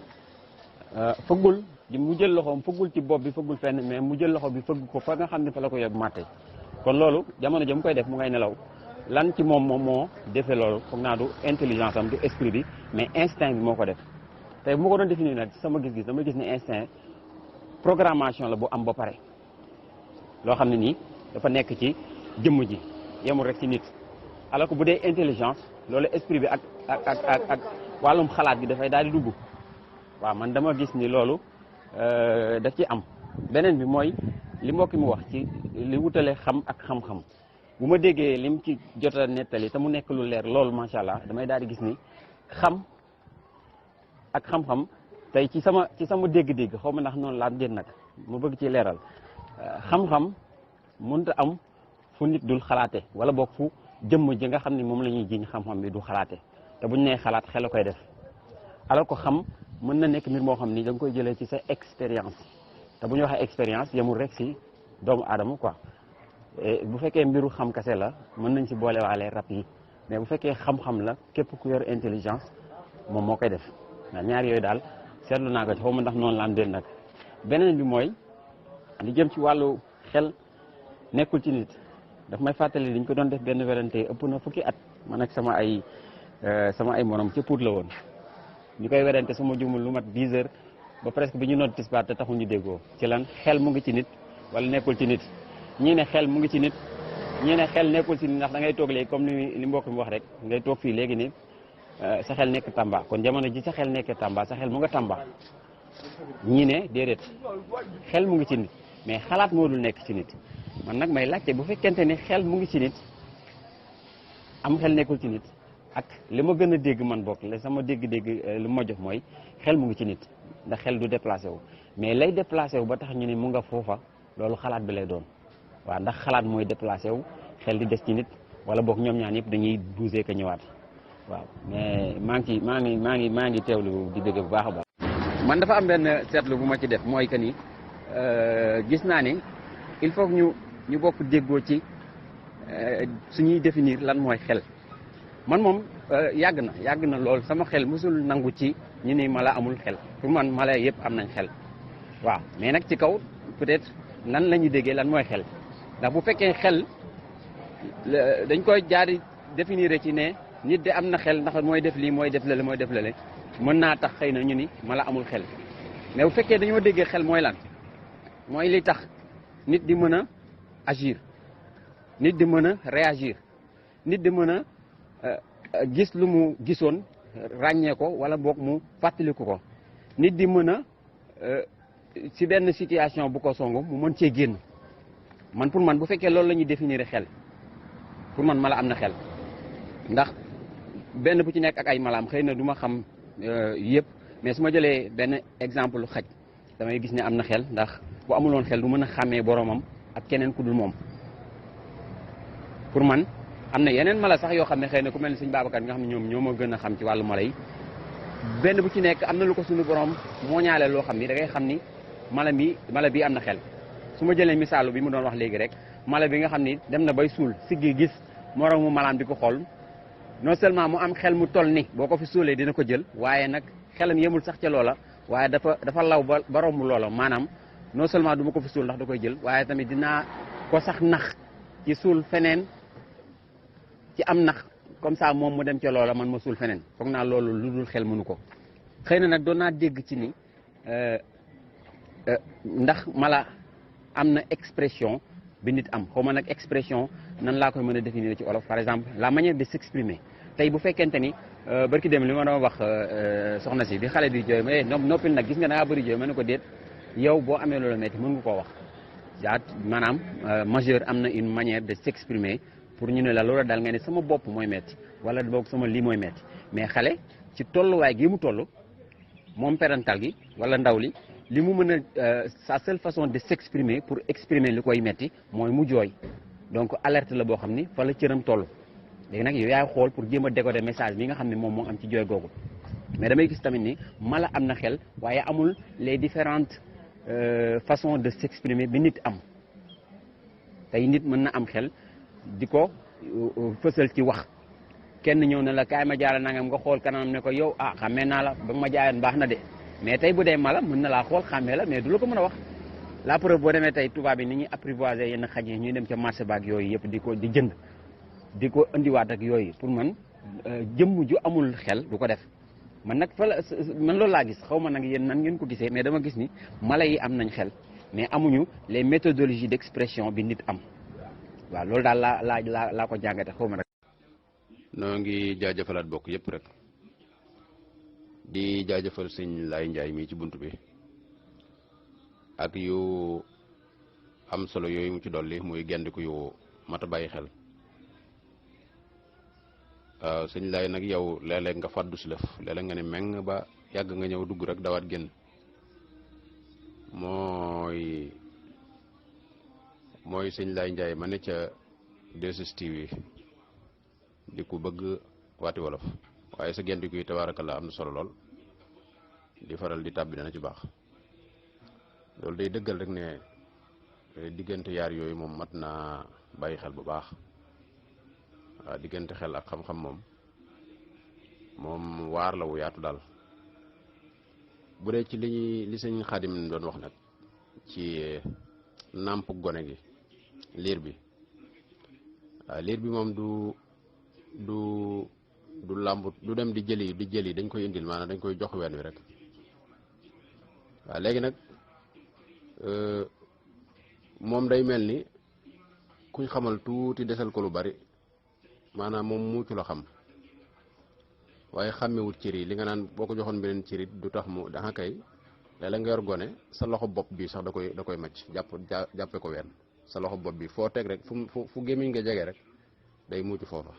fëggul mu jël loxoom fëggul ci bopp bi fëggul fenn mais mu jël loxo bi fëgg ko fa nga xam ne fa la ko yóbbu màtte kon loolu jamono ja mu koy def mu ngay nelaw lan ci moom moo defee loolu foog naa du intelligence am du esprit bi mais instinct bi moo ko def tey bu ma ko doon définir nag sama gis-gis dama gis ne instinct programmation la bu am ba pare loo xam ne nii dafa nekk ci jëmm ji yemul rek ci nit alors que bu dee intelligence loolu esprit bi ak wàllum xalaat bi dafay daal di dugg waaw man dama gis ni loolu daf ci am beneen bi mooy li mbokki mu wax ci li wutale xam ak xam-xam bu ma déggee lim ci jot a nettali te mu nekk lu leer loolu macha allah damay daal di gis ni xam ak xam-xam tey ci sama dégg-dégg xaw ma ndax noonu laa déet nag mu bëgg ci leeral xam-xam mënut a am fu nit dul xalaate wala boog fu jëmm ji nga xam ne moom la ñuy jiñ xam-xam bi du xalaate te buñ nee xalaat xel a koy def alors que xam mën na nekk mbir moo xam ni da nga koy jëlee ci sa expérience te bu ñu waxee expérience yemul rek si doomu aadama quoi bu fekkee mbiru xam kase la mën nañ ci boole waale rab yi mais bu fekkee xam-xam la képp ku yor intelligence moom moo koy def ñaar yooyu daal seetlu naa ko ci xaw ma ndax noonu la am déet nag beneen bi mooy li jëm ci wàllu xel nekkul ci nit daf may fàttali dañ ko doon def benn werante ëpp na fukki at man ak sama ay morom ca Pout la woon ñu koy werante sama jumul lu mat 10 heures ba presque bi ñu noot tisbaar te taxul ñu déggoo ci lan xel mu ngi ci nit wala nekkul ci nit ñii ne xel mu ngi ci nit ñii ne xel nekkul ci nit ndax da ngay toog léegi comme li mbokk mi wax rek ngay toog fii léegi ni sa xel nekk Tamba kon jamono ji sa xel nekkee Tamba sa xel mu nga Tamba ñii ne déedéet xel mu ngi ci nit mais xalaat moo dul nekk ci nit man nag may laajte bu fekkente ne xel mu ngi ci nit am xel nekkul ci nit ak li ma gën a dégg man bokk la sama dégg-dégg lu ma jox mooy xel mu ngi ci nit ndax xel du déplacé wu mais lay déplacé wu ba tax ñu ne mu nga foofa loolu xalaat bi lay doon waaw ndax xalaat mooy déplacé wu xel di des ci nit wala boog ñoom ñaan yëpp dañuy bougé ka ñëwaat waaw mais maa ngi teewlu di dégg bu baax a baax. man dafa am benn seetlu bu ma ci def mooy que ni gis naa ni il faut que ñu bokk déggoo ci suñuy définir lan mooy xel man moom yàgg na lool sama xel mosul nangu ci ñu ni mala amul xel pour man mala yëpp am nañ xel waaw mais nag ci kaw peut-être nan la ñuy déggee lan mooy xel ndax bu fekkee xel dañ koy jaari définir ci ne nit de am na xel ndax mooy def lii mooy def lale mën naa tax xëy na ñu ni mala amul xel mais bu fekkee dañoo déggee xel mooy lan mooy li tax nit di mën a agir nit di mën a réagir nit di mën a gis lu mu gisoon ràññee ko wala boog mu fàttaliku ko nit di mën a ci benn situation bu ko songu mu mën cee génn man pour man bu fekkee loolu la ñuy définir xel pour man mala am na xel ndax benn bu ci nekk ak ay malaam xëy na du ma xam yëpp mais su ma jëlee benn exemple xaj damay gis ne am na xel ndax bu amuloon xel du mën a xàmmee boromam ak keneen ku dul moom pour man am na yeneen mala sax yoo xam ne xëy na ku mel ni suñ Babacar nga xam ne ñoom ñoo ma gën a xam ci wàllu mala yi benn bu ci nekk am na lu ko suñu borom moo ñaale loo xam ni da ngay xam ni mala bi am na xel su ma jëlee misaalu bi mu doon wax léegi rek mala bi nga xam ni dem na bay suul siggi gis moromu malaam di ko xool non seulement mu am xel mu toll ni boo ko fi suulee dina ko jël waaye nag xelam yemul sax ca loola waaye dafa law ba romb loola maanaam non seulement du ma ko fi suul ndax da koy jël waaye tamit dinaa ko sax nax ci suul feneen ci am nax comme ça moom mu dem ca loola man ma suul feneen foog naa loolu lu dul xel mënu ko xëy na nag doon naa dégg ci ni ndax mala am na expression bi nit am xaw ma nag expression nan laa koy mën a définir ci olof par exemple la manière de s'exprimer tey bu fekkente ni barki dem li ma doon wax soxna si bi xale bi jooy ma noppil nag gis nga da ngaa bëri jooy ma ne ko déet yow boo amee loolu metti mën nga koo wax jaat maanaam majeur am na une manière de s'exprimer pour ñu ne la loola daal nga ne sama bopp mooy metti wala boog sama lii mooy metti mais xale ci tolluwaay gi mu toll moom parental gi wala ndaw li mu mën a sa seule façon de s'exprimer pour exprimer li koy metti mooy mu jooy donc alerte la boo xam ni fa la cëram toll léegi nag yow yaay xool pour jéem a décoder message bi nga xam ne moom moo am ci jooy googu mais damay gis tamit ni mala am na xel waaye amul les différentes façons de s'exprimer bi nit am tey nit mën na am xel di ko fësal ci wax kenn ñëw na la kaay ma jaara nangam nga xool kanam ne ko yow xàmmee naa la ba nga ma jaayoon baax na de mais tey bu dee mala mën na laa xool xàmmee la mais du la ko mën a wax la preuve boo demee tey tubaab yi ni ñuy apprivoiser yenn xaj yi ñuy dem ca marché baak yooyu yëpp di jënd di ko indiwaat ak yooyu pour man jëmm ju amul xel du ko def man nag man loolu laa gis xaw ma nag yéen nan ngeen ko gisee mais dama gis ni mala yi am nañ xel mais amuñu les méthodologies d'expression bi nit am waaw loolu daal laa ko jàngate xaw ma rek. noo ngi jaajëfalaat bokk yëpp rek di jaajëfal sëñ Laay Njaay mii ci bunt bi ak yu am solo yooyu mu ci dolli muy gendiku yu mat a bàyyi xel waaw sëñ Laay nag yow léeg-léeg nga fàddu si lëf léeg-léeg nga ne meng ba yàgg nga ñëw dugg rek dawaat génn mooy sëñ Laay Njaay ma ne ca 2STV di ku bëgg waati wolof waaye sa gendiku yi tabaarakallaa am na solo lool di faral di tàbbi dana ci baax loolu day dëggal rek ne diggante yaar yooyu moom mat naa bàyyi xel bu baax waaw diggante xel ak xam-xam moom waar la wu yaatu daal bu dee ci li sëñ Xaadim doon wax nag ci nàmp gone gi liir bi waaw liir bi moom du làmbut du dem di jëli dañ koy indil maanaam dañ koy jox ween wi rek waaw léegi nag moom day mel ni kuñ xamal tuuti desal ko lu bari maanaam moom muucu la xam waaye xàmmewut cër yi li nga naan boo ko joxoon beneen cërit du tax mu danga kay léeg-léeg nga yor gone sa loxo bopp bi sax da koy macc jàppe ko ween sa loxo bopp bi foo teg rek fu gémmiñ nga jege rek day muucu foofa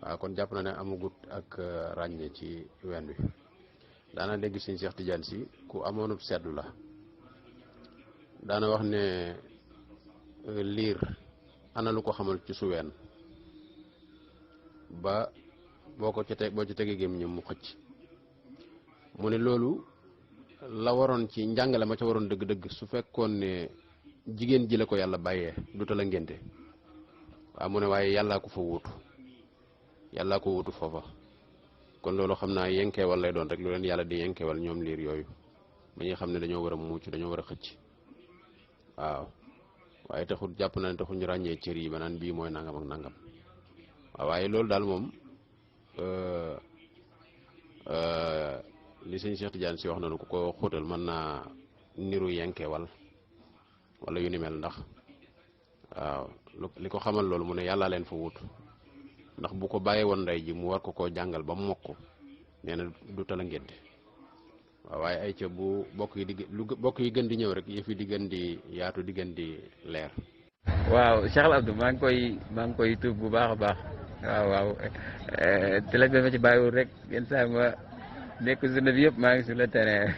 waaw kon jàpp na ne amagut ak ràññee ci ween bi daana dégg sëñ Cheikh Tidiane si ku amoonub seetlu la daana wax ne liir ana lu ko xamal ci su ween ba boo ci tegee gémmiñam mu xëcc mu ne loolu la waroon ci njàngale ma ca waroon dëgg-dëgg su fekkoon ne jigéen ji la ko yàlla bàyyee du ta la ngénte waaw mu ne waaye yàllaa ko fa wuutu foofa kon loolu xam naa yenkeewal lay doon rek lu leen yàlla di yenkeewal ñoom liir yooyu ba ñuy xam ne dañoo war a muuc dañoo war a xëcc waaw waaye taxul jàpp na ne taxul ñu ràññee cër yi ba naan bii mooy nangam ak nangam waaw waaye loolu daal moom li sëñ Cheikh Tidiane si wax noonu ku ko xóotal mën naa niru yenkeewal wala yu ni mel ndax waaw li ko xamal loolu mu ne yàllaa leen fa wut ndax bu ko bàyyee woon ndey ji mu war ko koo jàngal ba mu mokk nee na du tala ngénte waaw waaye ay ca bu bokk yi gën di ñëw rek yëf yi di gën di yaatu di gën di leer. waaw Cheikh Abdou maa ngi koy tuub bu baax a baax waaw télé bi ma ci bàyyiwul rek yenn saa ma nekk journée bi yëpp maa ngi sur le terrain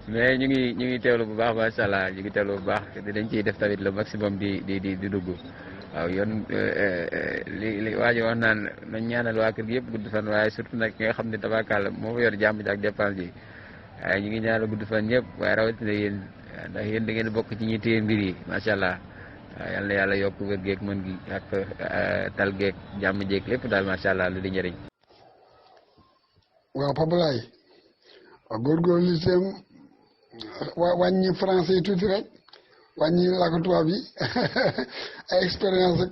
mais ñu ngi teewlu bu baax macha allah ñu ngi teewlu bu baax dañ ciy def tamit le maximum di dugg waaw yoon li waa ji wax naan nañ ñaanal waa kër gi yëpp gudd fan waaye surtout nag ki nga xam ne tabakalla moo fa yor jàmm ji ak dépense ji waaye ñu ngi ñaanal gudd fan ñëpp waaye rawatina yéen ndax yéen da ngeen bokk ci ñi téye mbir yi macha allah waaw yal na yàlla yokk wér geeg mën gi ak tal geeg jàmm jeeg lépp daal macha allah lu di njëriñ. waaw Pape Laye waaw góorgóorlu itam wàññi français yi tuuti rek wàññi làkk tubaab yi ay expérience rek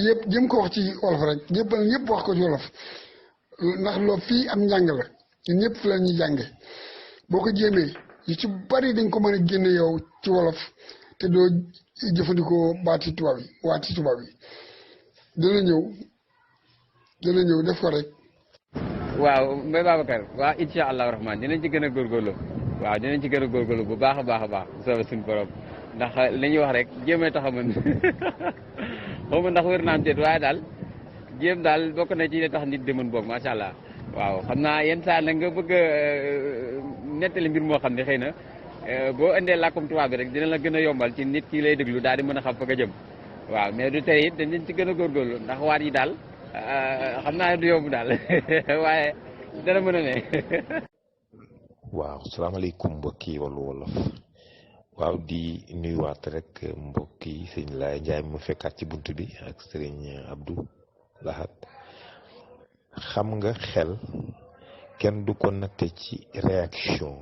yëpp jëm ko wax ci wolof rek ñëpp wax ko ci wolof ndax loolu fii am njàng la ñun ñëpp fi la ñuy jànge boo ko jéemee yu ci bari dañ ko mën a génne yow ci wolof te doo jëfandikoo waati tubaab yi dana ñëw def ko rek. waaw Mbaye Babacar waaw incha allahu rahman dinañ ci gën a góorgóorlu waaw dinañ ci gën a góorgóorlu bu baax a baax a baax soobee suñu borom ndax li ñuy wax rek jéemee tax a mën xaw ma ndax wér naa am déet waaye daal jéem daal bokk na ci li tax nit di mën boog macha allah waaw xam naa yenn saa nag nga bëgg a nettali mbir moo xam ne xëy na boo indee làkkum tubaab bi rek dina la gën a yombal ci nit ki lay déglu daal di mën a xam fa nga jëm waaw mais du tere it dañ ci gën a góorgóorlu ndax waat yi daal xam naa du yomb daal waaye dana mën a ne. waaw salaamaaleykum mbokki Wàllu Wolof waaw di nuyuwaat rek mbokki sëñ Laay Njaay mu fekkaat ci bunt bi ak sëriñ Abdou Lahad xam nga xel kenn du ko natte ci réaction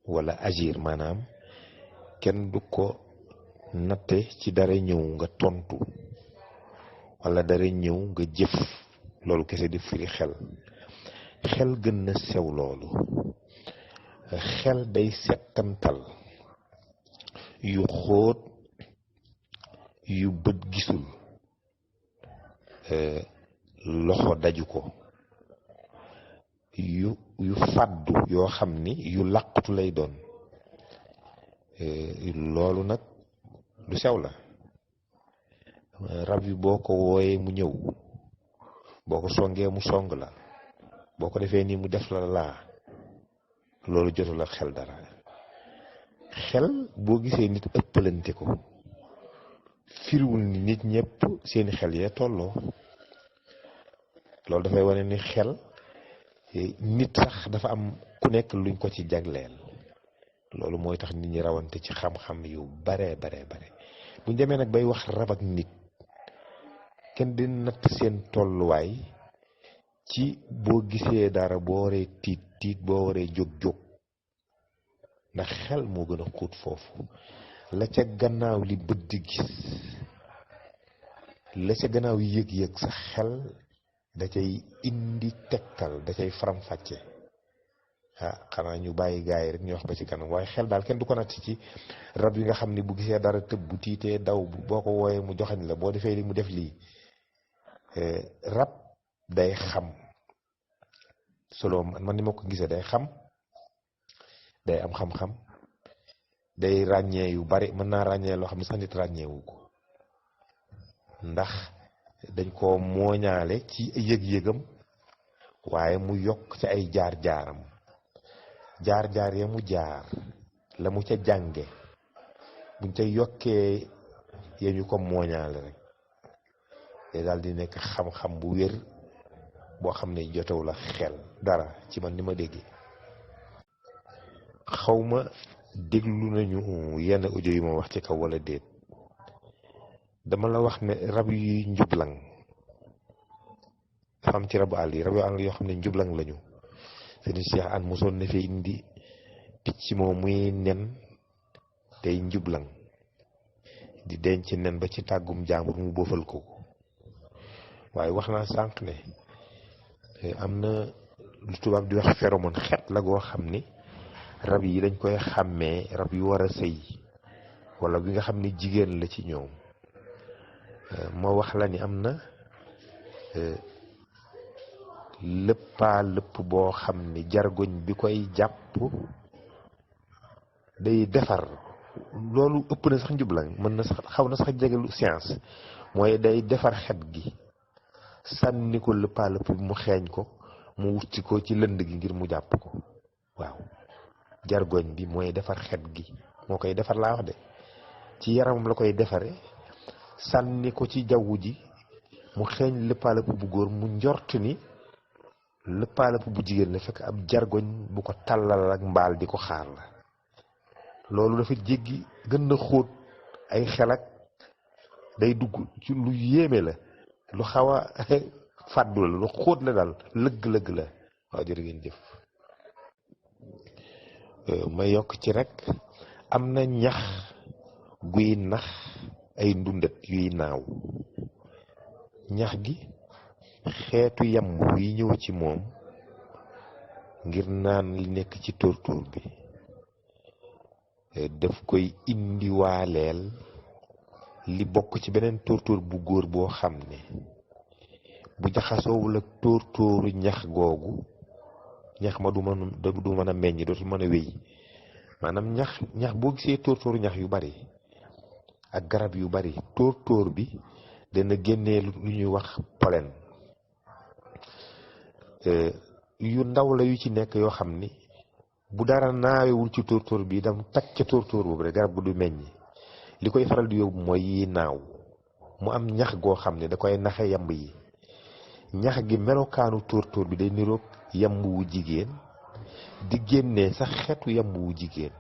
wala agir maanaam kenn du ko natte ci dara ñëw nga tontu wala dara ñëw nga jëf loolu kese di firi xel xel gën na sew loolu xel day settantal yu xóot yu bët gisul loxo daju ko yu fàddu yoo xam ni yu làqutu lay doon loolu nag lu sew la rab yi boo ko wooyee mu ñëw boo ko songee mu song la boo ko defee nii mu def la laa loolu jotu la xel dara xel boo gisee nit ëppalante ko firiwul ni nit ñëpp seeni xel yee tolloo loolu dafay wane ni xel nit sax dafa am ku nekk luñ ko ci jagleel loolu mooy tax nit ñi rawante ci xam-xam yu bare bu ñu demee nag bay wax rab ak nit kenn di natt seen tolluwaay ci boo gisee dara boo waree tiit boo waree jóg ndax xel moo gën a xóot foofu la ca gannaaw li bët di gis la ca gannaaw yëg-yëg sa xel da cay indi tegtal da cay faram-fàcce xanaa ñu bàyyi gaa yi rek ñu wax ba ci kanam waaye xel daal kenn du ko natt ci rab yi nga xam ni bu gisee dara tëb bu tiitee daw boo ko wooyee mu joxañ la boo defee li mu def lii rab day xam solo man ni ma ko gisee day xam day am xam-xam day ràññee yu bari mën naa ràññee loo xam ne sax nit ràññeewu ko ndax dañ ko mooñaale ci yëg-yëgam waaye mu yokk ci ay jaar-jaaram jaar-jaar ya mu jaar la mu ca jànge buñ ca yokkee ya ñu ko mooñaale rek day daal di nekk xam-xam bu wér boo xam ne jotewu la xel dara ci man ni ma déggee xawma déglu nañu yenn audio yi ma wax ci kaw wala déet dama la wax ne rab yi njublang dafa am ci rabu àll yi rab yu àll yoo xam ne njublang lañu sëriñ Cheikh an mosoon na fi indi picc moom muy nen tey njublang di denc nen ba ci tàggum jàmbur mu boofal ko waaye wax naa sànq ne am na lu tubaab di wax phénomène xet la goo xam ni rab yi dañ koy xàmmee rab yu war a sëy wala bi nga xam ni jigéen la ci ñoom ma wax la ni am na lëpp boo xam ni jargoñ bi koy jàpp day defar loolu ëpp na sax njublaŋ mën na sax xaw na sax jegelu science mooy day defar xet gi sànni ko lëpp bi mu xeeñ ko mu wuti ko ci lënd gi ngir mu jàpp ko waaw jargoñ bi mooy defar xet gi moo koy defar laa wax de ci yaramam la koy defare sànni ko ci jaww ji mu xeeñ lëppaalëpp bu góor mu njort ni lëppaalëpp bu jigéen la fekk ab jargoñ bu ko tàllal ak mbaal di ko xaar la loolu dafa jéggi gën na xóot ay xel ak day dugg ci lu yéeme la lu xaw a fàddu la lu xóot la daal lëgg-lëgg la waaw jërë ngeen jëf ma yokk ci rek am na ñax guy nax ay ndundat yuy naaw ñax gi xeetu yamb yi ñëw ci moom ngir naan li nekk ci tóortóor bi daf koy indiwaaleel li bokk ci beneen tóortóor bu góor boo xam ne bu jaxasoowul ak tóortóoru ñax googu ñax ma du mën a meññ dootul mën a wéy maanaam ñax boo gisee tóortóoru ñax yu bari ak garab yu bari tóortóor bi dana génnee lu ñuy wax pollen yu ndaw la yu ci nekk yoo xam ni bu dara naawewul ci tóortóor bi dam tag ca tóortóor boobu rek garab gu du meññ. li koy faral di yóbbu mooy yi naaw mu am ñax goo xam ne da koy naxe yamb yi ñax gi melokaanu tóortóor bi day niroog yamb wu jigéen di génnee sax xeetu yamb wu jigéen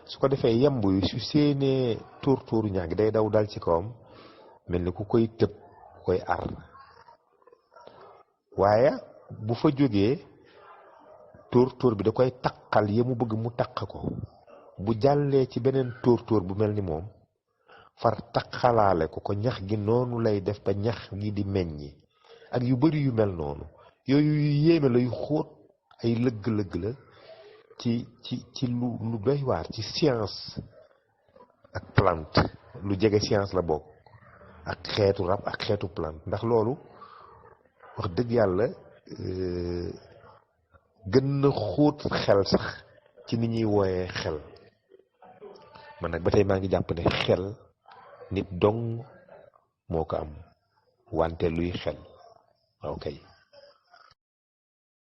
su ko defee yamb yi su séenee tóortóoru ñax gi day daw dal ci kawam mel ni ku koy tëb ku koy ar waaye bu fa jógee tóortóor bi da koy taqal ya mu bëgg mu taq ko bu jàllee ci beneen tóortóor bu mel ni moom far taqalaale ko ñax gi noonu lay def ba ñax gi di meññi ak yu bari yu mel noonu yooyu yu yéeme la yu xóot ay lëgg-lëgg la ci lu doy waar ci science ak plante lu jege science la bokk ak xeetu rab ak xeetu plante ndax loolu wax dëgg yàlla gën na xóot xel sax ci ni ñuy wooyee xel man nag ba tey maa ngi jàpp ne xel nit dong moo ko am wante luy xel waaw kay